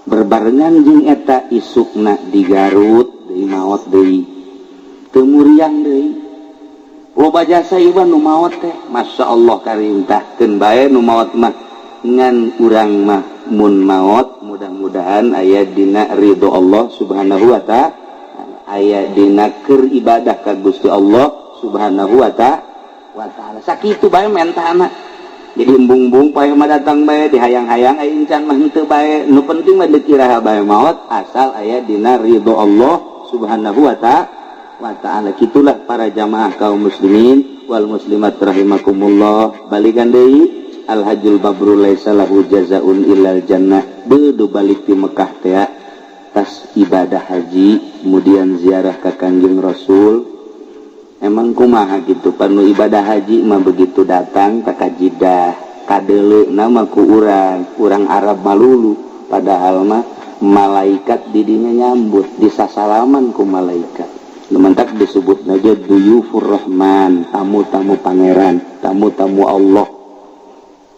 Berbarengan jeung eta isukna di Garut deui maot deui. Teu muriang deui. Loba jasa ieu nu maot teh. Masya Allah karim, tahkeun bae nu maot mah. Ngan urang mah mun maot mudah-mudahan aya dina ridho Allah Subhanahu wa Ta'ala, aya dina keur ibadah ka Gusti Allah Subhanahu wa Ta'ala. Sakitu bae mentana. Jadi embung-embung paeh mah datang bae, dihayang-hayang aya encan mah henteu bae. Nu penting mah dikira bae maot asal aya dina ridho Allah Subhanahu wa Ta'ala. Kitulah para jamaah kaum muslimin wal muslimat rahimakumullah. Balikan deui, al hajjul mabrur laisa lahu jazaun illal jannah. Bedo balik di Mekah teh tas ibadah haji, kemudian ziarah ke Kangjeng Rasul. Emang kumaha gitu panu ibadah haji mah, begitu datang ka Jidah kadeuleu nama ku urang, urang Arab malulu, padahal mah malaikat didinya nyambut, disasalaman ku malaikat. Lumantak disebut aja duyufur rahman, tamu-tamu pangeran, tamu-tamu Allah.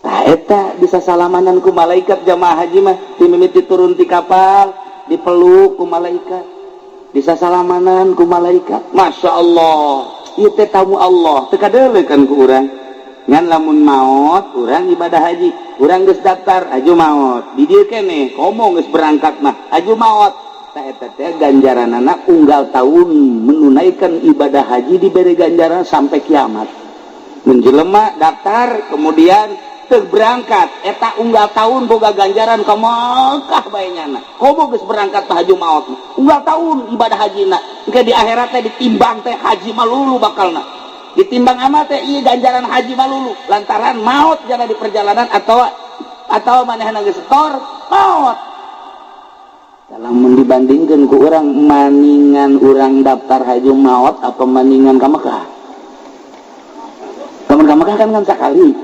Tah eta bisa salamanan ku malaikat jamaah haji mah. Dimimiti turun ti kapal dipeluk ku malaikat, bisa salamanan ku malaikat. Masya Allah, ieu teh tamu Allah, teu kadeuleu kan ku urang. Ngan lamun maot urang ibadah haji, urang geus daftar aju maot di dieu keneh, komo geus berangkat mah aju maot. Tah eta teh ganjaranana unggal tahun menunaikan ibadah haji diberi ganjaran sampai kiamat. Menjelema daftar kemudian teu berangkat, eta unggal tahun boga ganjaran ka Mekah bae nyana. Komo geus berangkat tah aju maot, unggal tahun ibadah haji na engke di akhirat teh ditimbang teh haji malulu, bakalna ditimbang amal teh ieu ganjaran haji malulu lantaran maot jana di perjalanan atau manehna geus setor maot. Lamun dibandingkan ku urang, maningan urang daftar haji maot apa maningan ka Mekah? Lamun ka Mekah kan kan sakali,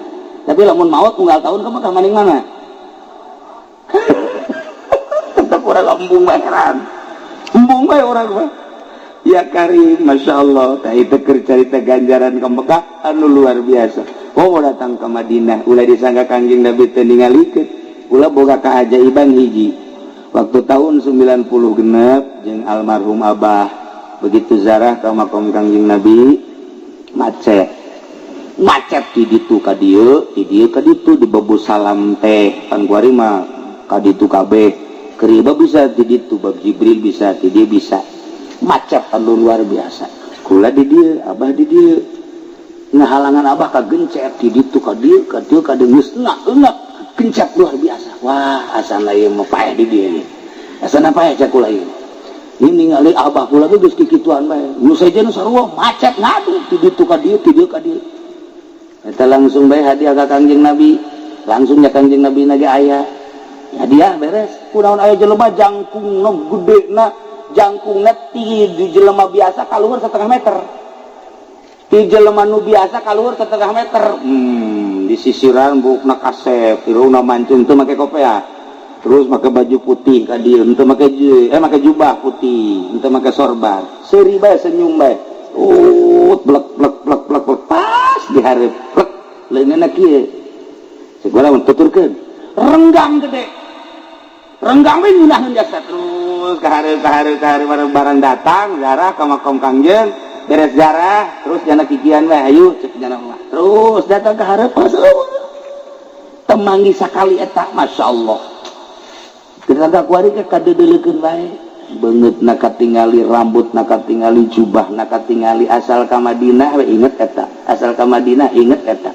tapi lamun maot unggal tahun ka Mekah, maning mana? Tetap urang embung bae, heran embung bae urang mah. Ya karim, Masya Allah. Tah itu keur carita ganjaran ke Mekah anu luar biasa. Oh, datang ke Madinah, ulah disangka Kangjeng Nabi teu ningalikeun. Ulah boga keajaiban hiji. Waktu tahun 90 genep jeung almarhum Abah begitu zarah ke makom Kangjeng Nabi, macet. Macet di ditu ka dieu, di dieu ka ditu, di Babu Salam teh pan kuari mah ka ditu kabeh. Keur bisa di ditu, Bab Jibril bisa, di dieu bisa. Macet anu luar biasa. Kula di dieu, Abah di dieu. Ngahalangan Abah ka gencet di ditu ka dieu, ka dieu ka dieu, geus enak gencet luar biasa. Wah, asana ieu mah paeh di dieu. Asana paeh cek kula ieu. Ini ningali Abah kula ge geus kikituan bae. Nu sejen sarua macet ngadu di ditu ka dieu, di dieu ka dieu. Eta langsung bae hadiah ka Kangjeng Nabi. Langsung nya Kangjeng Nabi na ge aya. Hadiah beres. Kunaon aya jelema jangkungna gede na, jangkungna tinggi di jelema biasa kaluhur setengah meter. Di jelema nu biasa kaluhur setengah meter. Disisiran buukna kasep, irungna mancung, teu make kopea. Terus make baju putih ka dieu, henteu make make jubah putih, henteu make sorban. Seuri bae, senyum bae. Blek blek blek blek blek, pas di hareup. Plek leungeunna kieu. Segala tuturkeun. Renggang gede. Renggang we nyunaheun jasa terus ka hareup, ka hareup, ka hareup, barang datang ziarah ka makom Kangjeng, beres ziarah terus jana kikian we, hayu cek jana mah. Terus datang ke hareup, temangi sakali eta, Masya Allah. Kita kuari ke kadeudeulekeun bae. Beungeut na katingali, rambut na katingali, jubah na katingali, asal ka Madinah we inget eta, asal ka Madinah inget eta.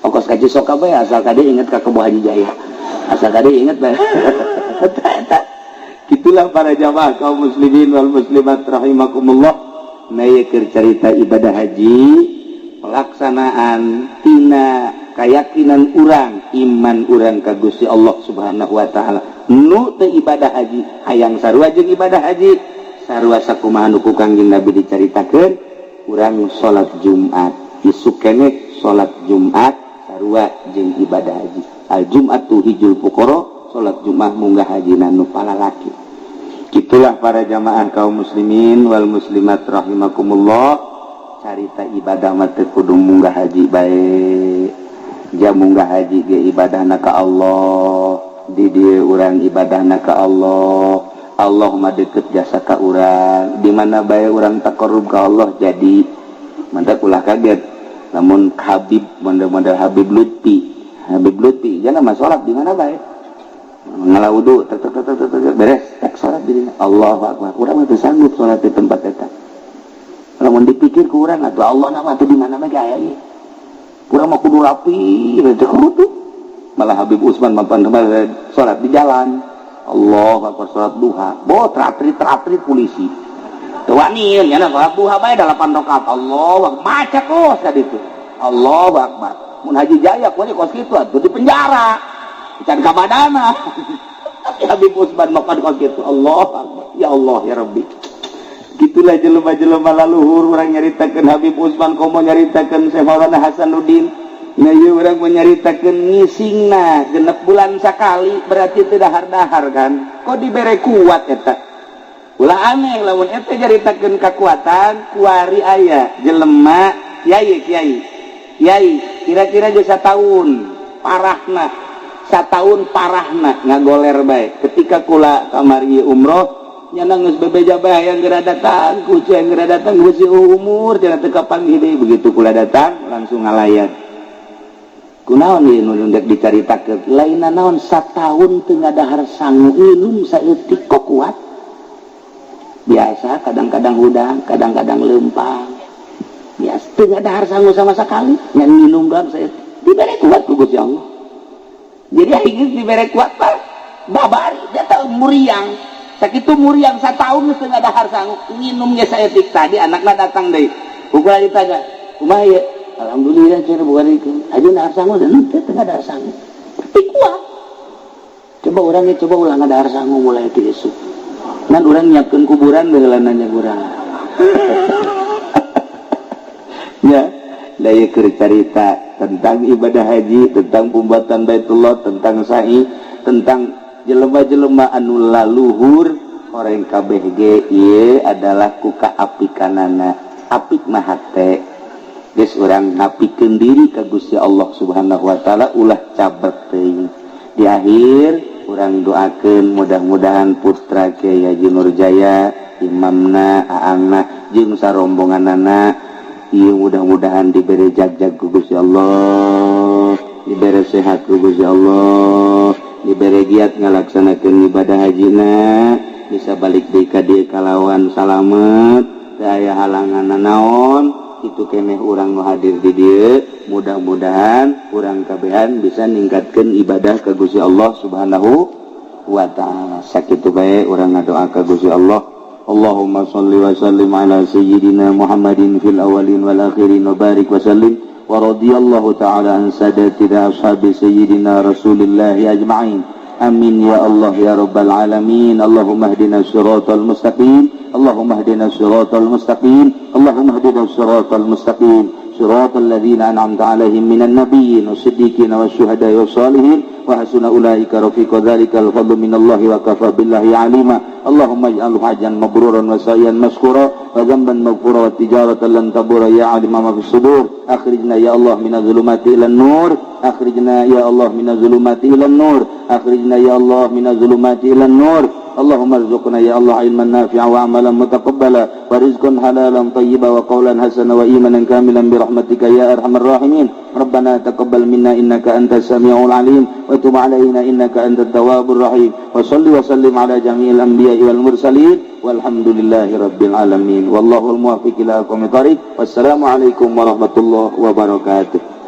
Ongkos ka Cisoka bae, asal ka dieu inget ka Kebo Haji Jaya. Asal ka dieu inget bae. Eta eta. Itulah para jamaah kaum muslimin wal muslimat rahimakumullah. Nah, ieu keur carita ibadah haji, pelaksanaan tina keyakinan urang, iman urang ka Gusti Allah Subhanahu wa taala. Nu teu ibadah haji hayang sarua jeung ibadah haji, sarua sakumaha nu ku Kangjeng Nabi dicaritakeun. Urang salat Jumat isuk keneh, salat Jumat sarua jeung ibadah haji. Al Jum'atu hijul fuqara, salat Jumat munggah haji nu palalaki. Itulah para jamaah kaum muslimin wal muslimat rahimakumullah, carita ibadah mah teu kudu munggah haji bae. Jam munggah haji ge ibadahna ka Allah, di dieu urang ibadahna ka Allah. Allah mah deket jasa ka urang, di mana bae urang taqarrub ka Allah. Jadi mantap, ulah kaget namun Habib model-model Habib Lutfi. Habib Lutfi jangan mah salat di mana bae, ngala wudu tek tek tek tek tek, beres tek, salat di dinya. Allahu akbar. Urang mah teu sanggup salat di tempat eta. Lamun dipikir ku urang atuh, Allah nama tuh di mana mah aya ieu. Urang mah kudu rapi teu kudu. Malah Habib Usman mampan salat di jalan. Allah akbar, salat duha. Bo tratrit tratrit polisi. Teu wani nya, salat duha bae 8 rakaat. Allah maca kos tadi itu. Allahu akbar. Mun Haji Jaya kuwi kos kitu atuh di penjara. Can ka badana. Tapi Habib Usman makan kos kitu. Allah akbar. Ya Allah ya Rabbi. Gitulah jelema-jelema laluhur. Urang nyaritakeun Habib Usman, komo nyaritakeun Syekh Maulana Hasanuddin. Nah, ieu urang menyaritakeun ngisingna 6 bulan sakali, berarti teu dahar-dahar kan. Kok dibere kuat eta? Ulah aneh lamun eta nyaritakeun kekuatan. Kuari aya jelema kiai, kiai, kiai, kira-kira geus satahun parahna, satahun parahna ngagoler bae. Ketika kula kamari umroh, nyana geus bebeja bae, yang geura datang kucu, yang geura datang geus umur cenah, teu kapanggih deui. Begitu kula datang langsung ngalayat. Kunaon ieu nu ndek dicaritakeun? Lain naon, satahun teu ngadahar sangu, nginum saeutik, kok kuat. Biasa kadang-kadang hudang, kadang-kadang lempang, biasa teu ngadahar sangu sama sekali, ngan minum doang saeutik, dibere kuat ku Gusti Allah. Jadi akhirnya dibere kuat, Pak, babari dia tahu muriang sakitu, muriang satahun teu ngadahar sangu, nginum ge saeutik. Tadi anakna datang deui, ukuran ditanya, "Kumaha ieu?" "Alhamdulillah," cenah, "bukan itu aja ngadahar sangu dan teu ngadahar sangu, tapi kuat." Coba orangnya, coba ulah ngadahar sangu mulai ti esuk. Ngan urang nyiapkeun kuburan baheula, nanya urang ya. Daya keur carita tentang ibadah haji, tentang pembuatan Baitullah, tentang sa'i, tentang jelema-jelema anu laluhur orang KBG ieu adalah ku kaapikanana. Apik mah hate geus, urang ngapikeun diri ka Gusti Allah Subhanahu wa taala, ulah cabrek teuing. Di akhir urang doakeun mudah-mudahan putra Kiai Haji Nurjaya, imamna, aangna jeung sarombonganana ieu mudah-mudahan diberi jag-jag ku Gusti Allah, diberi sehat ku Gusti Allah, diberi giat ngalaksanakeun ibadah hajina, bisa balik deui ka dieu kalawan salamet, teu aya halangan naon. Itu keneh urang nu hadir di dieu, mudah-mudahan urang kabehan bisa ningkatkeun ibadah ka Gusti Allah Subhanahu wa taala. Sakitu bae urang ngadoa ka Gusti Allah. Allahumma shalli wa sallim ala sayyidina Muhammadin fil awwalin wal akhirin wa barik wa sallim. Wa radiyallahu ta'ala an sadatina ashabi sayyidina Rasulillahi ajma'in. Amin ya Allah ya rabbal alamin. Allahumma hdina siratal mustaqim. Allahumma hdina siratal mustaqim. Allahumma hdina siratal mustaqim. Siratal ladzina an'amta 'alaihim minan nabiyyin wasiddiqin wasyuhada'i wassalihin wa hasuna ulaika rafiqa. Dzalikal fadlu minallahi wa kafa billahi alima. Allahumma ij'alhu hajjan mabruran wa sa'yan mashkura wa dhanban maghfura wa tijaratan lan tabura ya alima ma fis sudur. Akhrijna ya Allah minadh dhulumati ilan nur. Akhrijna ya Allah minadh dhulumati ilan nur. Akhrijna ya Allah minadh dhulumati ilan nur. Allahumma arzuqna ya Allah ilman nafi'a wa amalan mutaqabbala wa rizqan halalan tayyiba wa qawlan hasana wa imanan kamilan bi rahmatika ya arhamar rahimin. Rabbana taqabbal minna innaka antas samiul alim wa tub alaina innaka antat tawwabur rahim. Wa salli wa sallim ala jami'il anbiya'i wal mursalin walhamdulillahi rabbil alamin. Wallahul muwaffiq ila aqwamit thariq. Wassalamu alaikum warahmatullahi wabarakatuh.